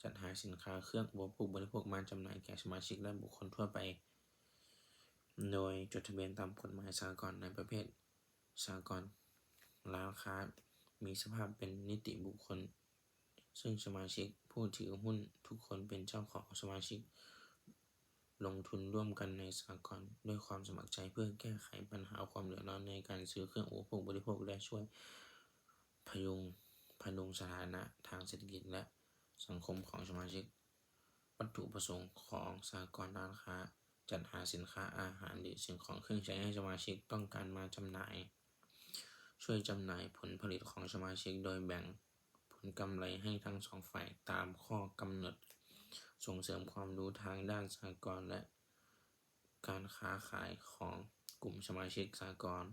ຈັດຫາສິນຄ້າເຄື່ອງອຸປະໂພກບໍລິໂພກມາຈຳໜ່າຍແກ່ສະມາຊິກ ແລະ ບຸກຄົນທົ່ວໄປ ໂດຍຈົດທະບຽນຕາມກົດໝາຍສາກົນໃນປະເພດ ສາກົນ. ຮ້ານຄ້າມີສະພາບເປັນນິຕິບຸກຄົນ ເຊິ່ງສະມາຊິກຜູ້ຖືຫຸ້ນທຸກຄົນເປັນເຈົ້າຂອງ. ສະມາຊິກລົງທຶນຮ່ວມກັນໃນສາກົນດ້ວຍຄວາມສະໝັກໃຈ ເພື່ອແກ້ໄຂບັນຫາຄວາມເດືອດຮ້ອນໃນການຊື້ເຄື່ອງອຸປະໂພກບໍລິໂພກ ແລະ ຊ່ວຍພະຍຸງ, ພະດຸງສະຖານະທາງເສດຖະກິດ ແລະ ສັງຄົມຂອງສະມາຊິກ. ວັດຖຸປະສົງຂອງສາກົນຮ້ານຄ້າ ຈັດຫາສິນຄ້າອາຫານ ຫຼື ສິ່ງຂອງເຄື່ອງໃຊ້ໃຫ້ສະມາຊິກຕ້ອງການມາຈຳໜ່າຍ, ຊ່ວຍຈຳໜ່າຍຜົນຜະລິດຂອງສະມາຊິກໂດຍແບ່ງຜົນກຳໄລໃຫ້ທັງສອງຝ່າຍຕາມຂໍ້ກຳນົດ, ສົ່ງເສີມຄວາມຮູ້ທາງດ້ານສາກົນ ແລະ ການຄ້າຂາຍຂອງກຸ່ມສະມາຊິກສາກົນ,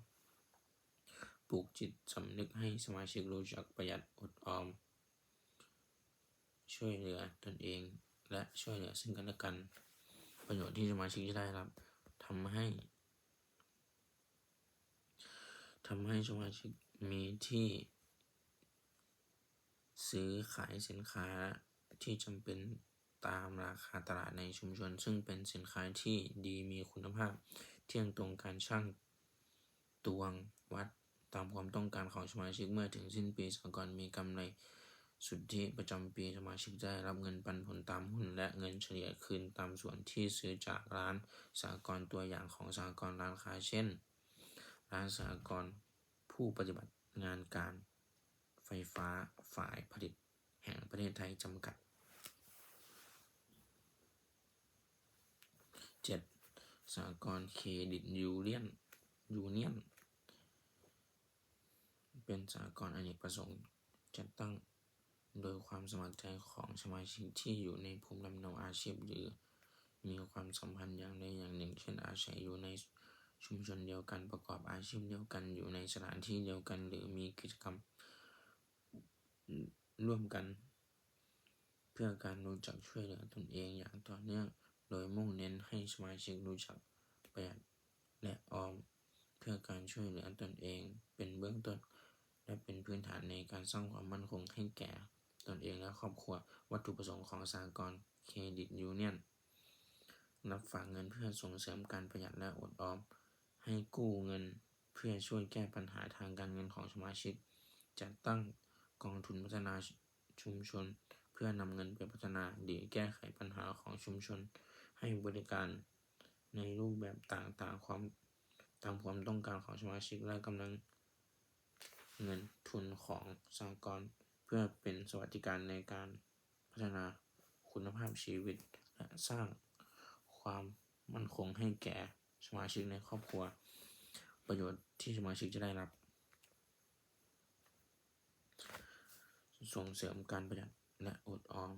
ປູກຈິດສຳນຶກໃຫ້ສະມາຊິກຮູ້ຈັກປະຢັດ, ອົດອອມ, ຊ່ວຍເຫຼືອຕົນເອງ ແລະ ຊ່ວຍເຫຼືອເຊິ່ງກັນແລະກັນ. ປະໂຫຍດທີ່ສະມາຊິກຈະໄດ້ຮັບ: ທຳໃຫ້ ທຳໃຫ້ສະມາຊິກມີທີ່ຊື້ຂາຍສິນຄ້າທີ່ຈຳເປັນຕາມລາຄາຕະຫຼາດໃນຊຸມຊົນ, ເຊິ່ງເປັນສິນຄ້າທີ່ດີ, ມີຄຸນນະພາບ, ທ່ຽງຕົງການຊັ່ງ ຕວງວັດຕາມຄວາມຕ້ອງການຂອງສະມາຊິກ. ເມື່ອເຖິງສິ້ນປີ, ສາກົນມີກຳໄລສຸດທິປະຈຳປີ, ສະມາຊິກຈະໄດ້ຮັບເງິນປັນຜົນຕາມຫຸ້ນ ແລະ ເງິນສະເລ່ຍຄືນຕາມສ່ວນທີ່ຊື້ຈາກຮ້ານສາກົນ. ຕົວຢ່າງຂອງສາກົນຮ້ານຄ້າ ເຊັ່ນ ຮ້ານສາກົນຜູ້ປະຕິບັດງານການໄຟຟ້າ ຝ່າຍຜະລິດ ແຫ່ງປະເທດໄທຈຳກັດ. ເຈັດ ສາກົນເຄຣດິດຢູນຽນ ຢູນຽນ ເປັນສາກົນອະເນກປະສົງ ຈັດຕັ້ງໂດຍຄວາມສະໝັກໃຈຂອງສະມາຊິກທີ່ຢູ່ໃນພູມລຳເນົາອາຊີບ ຫຼື ມີຄວາມສຳພັນຢ່າງໃດຢ່າງໜຶ່ງ ເຊັ່ນ ອາໄສຢູ່ໃນຊຸມຊົນດຽວກັນ, ປະກອບອາຊີບດຽວກັນ, ຢູ່ໃນສະຖານທີ່ດຽວກັນ ຫຼື ມີກິດຈະກຳ ຮ່ວມກັນເພື່ອການຮູ້ຈັກຊ່ວຍເຫຼືອຕົນເອງຢ່າງຕໍ່ເນື່ອງ, ໂດຍມຸ່ງເນັ້ນໃຫ້ສະມາຊິກຮູ້ຈັກປະຢັດ ແລະ ອອມ ເພື່ອການຊ່ວຍເຫຼືອຕົນເອງເປັນເບື້ອງຕົ້ນ ແລະ ເປັນພື້ນຖານໃນການສ້າງຄວາມໝັ້ນຄົງໃຫ້ແກ່ຕົນເອງ ແລະ ຄອບຄົວ. ວັດຖຸປະສົງຂອງສາກົນເຄຣດິດຢູນຽນ ຮັບຝາກເງິນເພື່ອສົ່ງເສີມການປະຢັດ ແລະ ອົດອອມ, ໃຫ້ກູ້ເງິນເພື່ອຊ່ວຍແກ້ບັນຫາທາງການເງິນຂອງສະມາຊິກ, ຈັດຕັ້ງກອງທຶນພັດທະນາຊຸມຊົນເພື່ອນຳເງິນໄປພັດທະນາ ຫຼື ແກ້ໄຂບັນຫາຂອງຊຸມຊົນ, ໃຫ້ບໍລິການໃນຮູບແບບຕ່າງໆ ຄວາມ ຕາມຄວາມຕ້ອງການຂອງສະມາຊິກ ແລະ ກຳລັງເງິນທຶນຂອງສາກົນ ເພື່ອເປັນສະຫວັດດີການໃນການ ພັດທະນາຄຸນນະພາບຊີວິດ ແລະ ສ້າງຄວາມໝັ້ນຄົງໃຫ້ແກ່ສະມາຊິກໃນຄອບຄົວ. ປະໂຫຍດທີ່ສະມາຊິກຈະໄດ້ຮັບ: ສົ່ງເສີມການປະຢັດ ແລະ ອົດອອມ,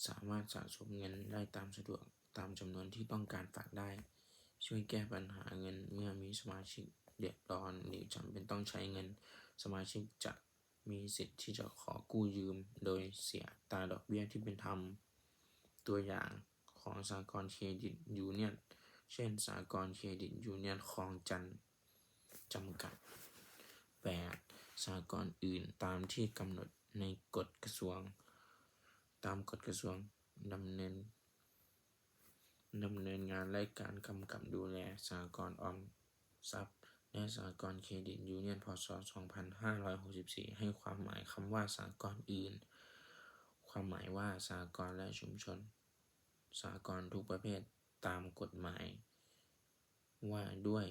ສາມາດສະສົມເງິນໄດ້ຕາມສະດວກຕາມຈຳນວນທີ່ຕ້ອງການຝາກໄດ້, ຊ່ວຍແກ້ບັນຫາເງິນເມື່ອມີສະມາຊິກເດືອດຮ້ອນ ຫຼື ຈຳເປັນຕ້ອງໃຊ້ເງິນ, ສະມາຊິກຈະ ມີສິດທີ່ຈະຂໍກູ້ຢືມໂດຍເສຍອັດຕາດອກເບ້ຍທີ່ເປັນທຳ. ຕົວຢ່າງຂອງສາກົນເຄຣດິດຢູນຽນ ເຊັ່ນ ສາກົນເຄຣດິດຢູນຽນຄອງຈັນຈຳກັດ. ແປດ ສາກອນອື່ນຕາມທີ່ກຳນົດໃນກົດກະຊວງ, ຕາມກົດກະຊວງດຳເນີນ, ດຳເນີນງານ ແລະ ການກຳກັບດູແລສາກອນອອມຊັບ ແລະ ສາກອນເຄຣດິດຢູນຽນ ພ.ສ. ສອງພັນຫ້າຮ້ອຍຫົກສິບສີ່ ໃຫ້ຄວາມໝາຍຄຳວ່າສາກອນອື່ນ ຄວາມໝາຍວ່າສາກອນ ແລະ ຊຸມຊົນສາກອນທຸກປະເພດຕາມກົດໝາຍວ່າດ້ວຍ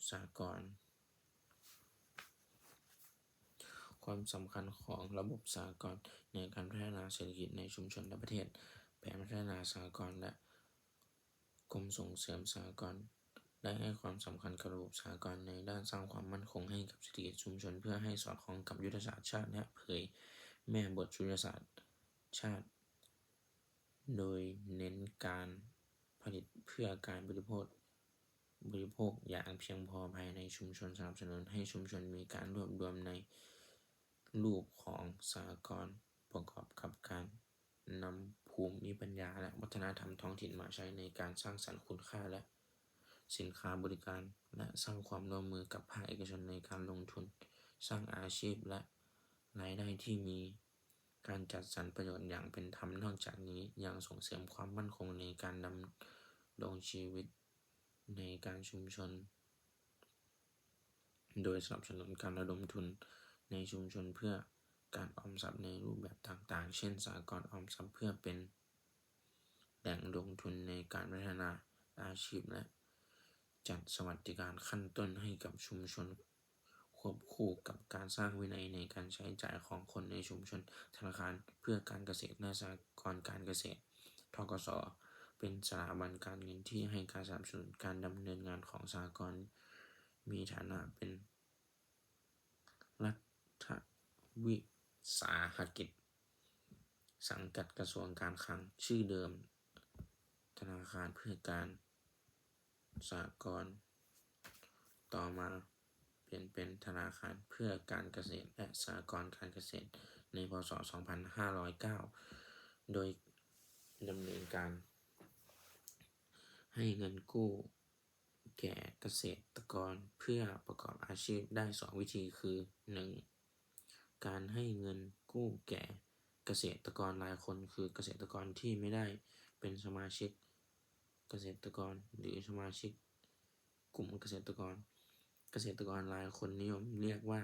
ສາກອນ. ຄວາມສຳຄັນຂອງລະບົບສາກອນໃນການພັດທະນາເສດຖະກິດໃນຊຸມຊົນ ແລະ ປະເທດ, ແຜນພັດທະນາສາກອນ ແລະ ກົມສົ່ງເສີມສາກອນ ໄດ້ໃຫ້ຄວາມສຳຄັນກັບລະບົບສາກອນໃນດ້ານສ້າງຄວາມໝັ້ນຄົງໃຫ້ກັບເສດຖະກິດຊຸມຊົນ ເພື່ອໃຫ້ສອດຄ່ອງກັບຍຸດທະສາດຊາດ ແລະ ເຜີຍແຜ່ບົດຍຸດທະສາດຊາດ ໂດຍເນັ້ນການຜະລິດເພື່ອການບໍລິໂພກ, ບໍລິໂພກຢ່າງພຽງພໍພາຍໃນຊຸມຊົນ, ສະໜັບສະໜູນໃຫ້ຊຸມຊົນມີການລວບລວມໃນຮູບຂອງສາກອນ ປະກອບກັບການນຳພູມມີປັນຍາ ແລະ ວັດທະນະທຳທ້ອງຖິ່ນມາໃຊ້ໃນການສ້າງສັນຄຸນຄ່າ ແລະ ສິນຄ້າບໍລິການ ແລະ ສ້າງຄວາມຮ່ວມມືກັບພາກເອກະຊົນໃນການລົງທຶນສ້າງອາຊີບ ແລະ ລາຍໄດ້ທີ່ມີ ການຈັດສັນປະໂຫຍດຢ່າງເປັນທຳ. ນອກຈາກນີ້ຍັງສົ່ງເສີມຄວາມໝັ້ນຄົງໃນການດຳລົງຊີວິດໃນການຊຸມຊົນ ໂດຍສະໜັບສະໜູນການລະດົມທຶນໃນຊຸມຊົນເພື່ອການອອມຊັບໃນຮູບແບບຕ່າງໆ ເຊັ່ນ ສາກອນອອມຊັບເພື່ອເປັນແຫຼ່ງລົງທຶນໃນການພັດທະນາອາຊີບ ແລະ ຈັດສະຫວັດດີການຂັ້ນຕົ້ນໃຫ້ກັບຊຸມຊົນ ຄວບຄູ່ກັບການສ້າງວິໄນໃນການໃຊ້ຈ່າຍຂອງຄົນໃນຊຸມຊົນ. ທະນາຄານເພື່ອການກະເສດ ແລະ ສະຫະກອນການກະເສດ ທກສ ເປັນສະຖາບັນການເງິນທີ່ໃຫ້ການສະໜັບສະໜູນການດຳເນີນງານຂອງສະຫະກອນ, ມີຖານະເປັນລັດຖະວິສາຫະກິດ ສັງກັດກະຊວງການຄັງ, ຊື່ເດີມ ທະນາຄານເພື່ອການ ສະຫະກອນ, ຕໍ່ມາປ່ຽນເປັນທະນາຄານເພື່ອການກະເສດ ແລະ ສະຫະກອນການກະເສດ ໃນ ພ.ສ. ສອງພັນຫ້າຮ້ອຍເກົ້າ ໂດຍດຳເນີນການໃຫ້ເງິນກູ້ແກ່ກະເສດຕະກອນເພື່ອປະກອບອາຊີບໄດ້ສອງວິທີ ຄື ໜຶ່ງ ການໃຫ້ເງິນກູ້ແກ່ກະເສດຕະກອນລາຍຄົນ ຄື ກະເສດຕະກອນທີ່ບໍ່ໄດ້ເປັນສະມາຊິກກະເສດຕະກອນ ຫຼື ສະມາຊິກກຸ່ມກະເສດຕະກອນ. ກະເສດຕະກອນລາຍຄົນນິຍົມຮຽກວ່າ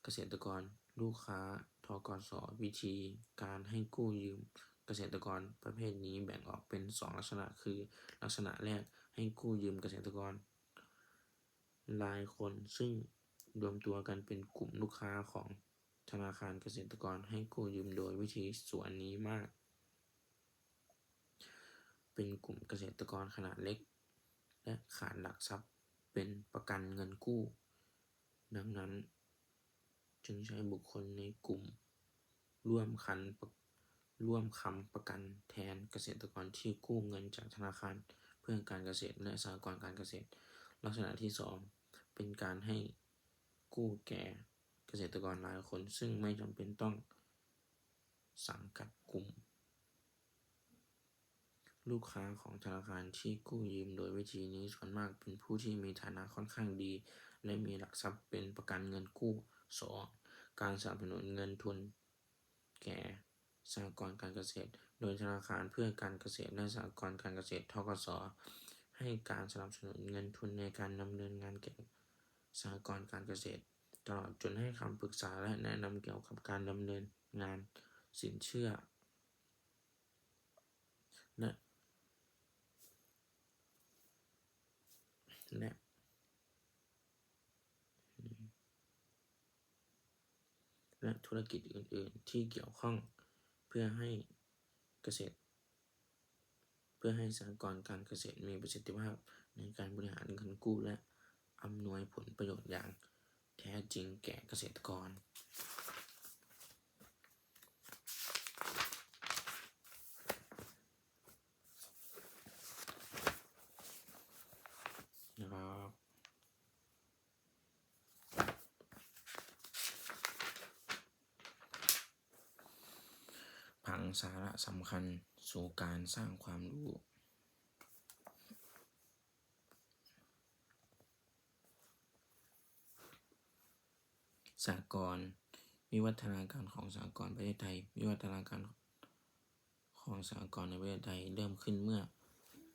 ກະເສດຕະກອນລູກຄ້າ ທກສ. ວິທີການໃຫ້ກູ້ຢືມກະເສດຕະກອນປະເພດນີ້ແບ່ງອອກເປັນສອງລັກສະນະ ຄື ລັກສະນະແລກ ໃຫ້ກູ້ຢືມກະເສດຕະກອນ ລາຍຄົນ ຊຶ່ງລວມຕົວກັນເປັນກຸ່ມລູກຄ້າຂອງທະນາຄານກະເສດຕະກອນ ໃຫ້ກູ້ຢືມໂດຍວິທີສວນນິມາດ ເປັນກຸ່ມກະເສດຕະກອນຂະໜາດເລັກ ແລະ ຂາດຫຼັກຊັບເປັນປະກັນເງິນກູ້. ດັ່ງນັ້ນ, ຈຶ່ງໃຊ້ບຸກຄົນໃນກຸ່ມຮ່ວມຄັນປະ ຮ່ວມຄ້ຳປະກັນແທນກະເສດຕະກອນທີ່ກູ້ເງິນຈາກທະນາຄານເພື່ອການກະເສດ ແລະ ສະຫະກອນການກະເສດ. ລັກສະນະທີສອງ ເປັນການໃຫ້ກູ້ແກ່ກະເສດຕະກອນລາຍຄົນ ຊຶ່ງບໍ່ຈຳເປັນຕ້ອງສັງກັດກຸ່ມ ລູກຄ້າຂອງທະນາຄານທີ່ກູ້ຢືມໂດຍວິທີນີ້ ສ່ວນມາກເປັນຜູ້ທີ່ມີຖານະຂ້ອນຂ້າງດີ ແລະ ມີຫຼັກຊັບເປັນປະກັນເງິນກູ້. ສອງ ການສະໜັບສະໜູນເງິນທຶນແກ່ສະຫະກອນການກະເສດ ໂດຍທະນາຄານເພື່ອການກະເສດ ແລະ ສະຫະກອນການກະເສດ ທກສ ໃຫ້ການສະໜັບສະໜູນເງິນທຶນໃນການດຳເນີນງານແກ່ສະຫະກອນການກະເສດ ຕະຫຼອດຈົນໃຫ້ຄຳປຶກສາ ແລະ ແນະນຳກ່ຽວກັບການດຳເນີນງານສິນເຊື່ອ ແລະ ແລະ ແລະ ທຸລະກິດອື່ນໆທີ່ກ່ຽວຂ້ອງ ເພື່ອໃຫ້ກະເສດ ເພື່ອໃຫ້ສະຫະກອນການກະເສດມີປະສິດທິພາບໃນການບໍລິຫານເງິນກູ້ ແລະ ອຳນວຍຜົນປະໂຫຍດຢ່າງແທ້ຈິງແກ່ກະເສດຕະກອນ. ຝັງສາລະສຳຄັນສູ່ການສ້າງຄວາມຮູ້. ສາກອນ. ວິວັດທະນາການຂອງສາກອນປະເທດໄທ. ວິວັດທະນາການຂອງສາກອນໃນປະເທດໄທເລີ່ມຂຶ້ນເມື່ອ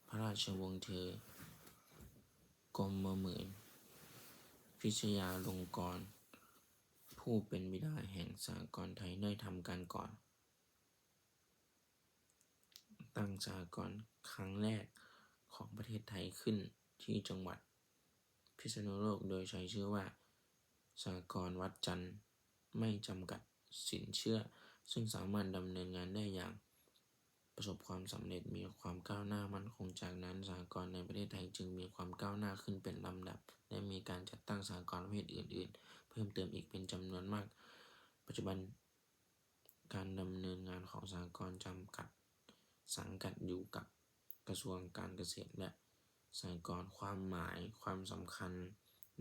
ພະລາຊະວົງເທີກົມມະໝືນພິຊຍາລົງກອນ ຜູ້ເປັນບິດາແຫ່ງສາກອນໄທ ໄດ້ທຳການກໍ່ຕັ້ງສາກອນຄັ້ງແລກຂອງປະເທດໄທຂຶ້ນທີ່ຈັງຫວັດພິສະນຸໂລກ ໂດຍໃຊ້ຊື່ວ່າ ສາກອນວັດຈັນ ໄມ່ຈຳກັດສິນເຊື່ອ ຊຶ່ງສາມາດດຳເນີນງານໄດ້ຢ່າງປະສົບຄວາມສຳເລັດ, ມີຄວາມກ້າວໜ້າໝັ້ນຄົງ. ຈາກນັ້ນ ສາກອນໃນປະເທດໄທຈຶ່ງມີຄວາມກ້າວໜ້າຂຶ້ນເປັນລຳດັບ ແລະ ມີການຈັດຕັ້ງສາກອນປະເພດອື່ນໆເພີ່ມເຕີມອີກເປັນຈຳນວນມາກ. ປັດຈຸບັນ ການດຳເນີນງານຂອງສາກອນຈຳກັດ ສັງກັດຢູ່ກັບກະຊວງການກະເສດ ແລະ ສາກອນ. ຄວາມໝາຍ, ຄວາມສຳຄັນ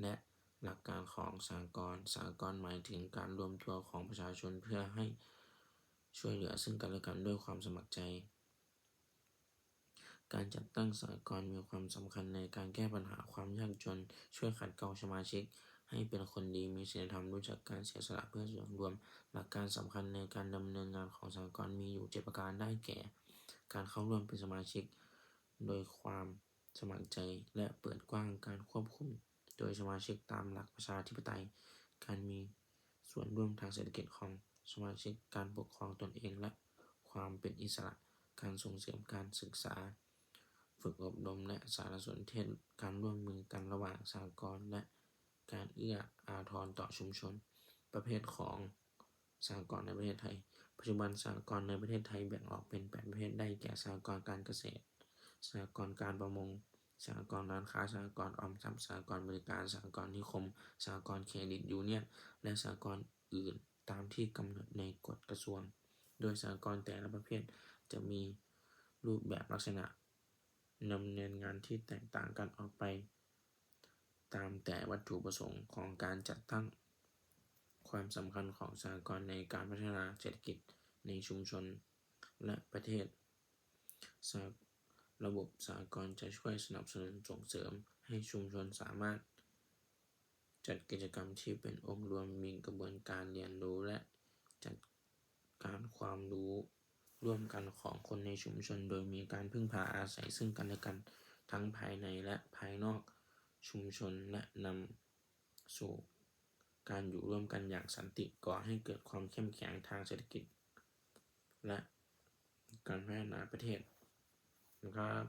ແລະ ຫຼັກການຂອງສາກອນ. ສາກອນໝາຍເຖິງການລວມຕົວຂອງປະຊາຊົນເພື່ອໃຫ້ຊ່ວຍເຫຼືອເຊິ່ງກັນແລະກັນດ້ວຍຄວາມສະໝັກໃຈ. ການຈັດຕັ້ງສາກອນມີຄວາມສຳຄັນໃນການແກ້ບັນຫາຄວາມຍາກຈົນ, ຊ່ວຍຂັດເກົາສະມາຊິກໃຫ້ເປັນຄົນດີ, ມີສິນລະທຳ, ຮູ້ຈັກການເສຍສະຫຼະເພື່ອສ່ວນລວມ. ຫຼັກການສຳຄັນໃນການດຳເນີນງານຂອງສາກອນມີຢູ່ເຈັດປະການ ໄດ້ແກ່ ການເຂົ້າຮ່ວມເປັນສະມາຊິກໂດຍຄວາມສະໝັກໃຈ ແລະ ເປີດກວ້າງການຄວບຄຸມໂດຍສະມາຊິກຕາມຫຼັກປະຊາທິປະໄຕ, ການມີສ່ວນຮ່ວມທາງເສດຖະກິດຂອງສະມາຊິກ, ການປົກຄອງຕົນເອງ ແລະ ຄວາມເປັນອິດສະຫຼະ, ການສົ່ງເສີມການສຶກສາ, ຝຶກອົບຮົມ ແລະ ສາລະສົນເທດ, ການຮ່ວມມືກັນລະຫວ່າງສາກອນ ແລະ ການເອື້ອອາທອນຕໍ່ຊຸມຊົນ. ປະເພດຂອງສາກອນໃນປະເທດໄທ. ປັດຈຸບັນສາກອນໃນປະເທດໄທແບ່ງອອກເປັນແປດປະເພດ ໄດ້ແກ່ ສາກອນການກະເສດ, ສາກອນການປະມົງ, ສາກອນຮ້ານຄ້າ, ສາກອນອອມຊັບ, ສາກອນບໍລິການ, ສາກອນນິຄົມ, ສາກອນເຄຣດິດຢູນຽນ ແລະ ສາກອນອື່ນ ຕາມທີ່ກຳນົດໃນກົດກະຊວງ, ໂດຍສາກອນແຕ່ລະປະເພດຈະມີຮູບແບບລັກສະນະດຳເນີນງານທີ່ແຕກຕ່າງກັນອອກໄປ ຕາມແຕ່ວັດຖຸປະສົງຂອງການຈັດຕັ້ງ. ຄວາມສຳຄັນຂອງສາກອນໃນການພັດທະນາເສດຖະກິດໃນຊຸມຊົນ ແລະ ປະເທດ. ສາ ລະບົບສາກອນຈະຊ່ວຍສະໜັບສະໜູນສົ່ງເສີມໃຫ້ຊຸມຊົນສາມາດຈັດກິດຈະກຳທີ່ເປັນອົງລວມ, ມີກະບວນການຮຽນຮູ້ ແລະ ຈັດການຄວາມຮູ້ຮ່ວມກັນຂອງຄົນໃນຊຸມຊົນ ໂດຍມີການເພິ່ງພາອາໄສເຊິ່ງກັນແລະກັນ ທັງພາຍໃນ ແລະ ພາຍນອກຊຸມຊົນ ແລະ ນຳ ສູ່ການຢູ່ຮ່ວມກັນຢ່າງສັນຕິ, ກໍ່ໃຫ້ເກີດຄວາມເຂັ້ມແຂງທາງເສດຖະກິດ ແລະ ການພັດທະນາປະເທດ. ຂອບ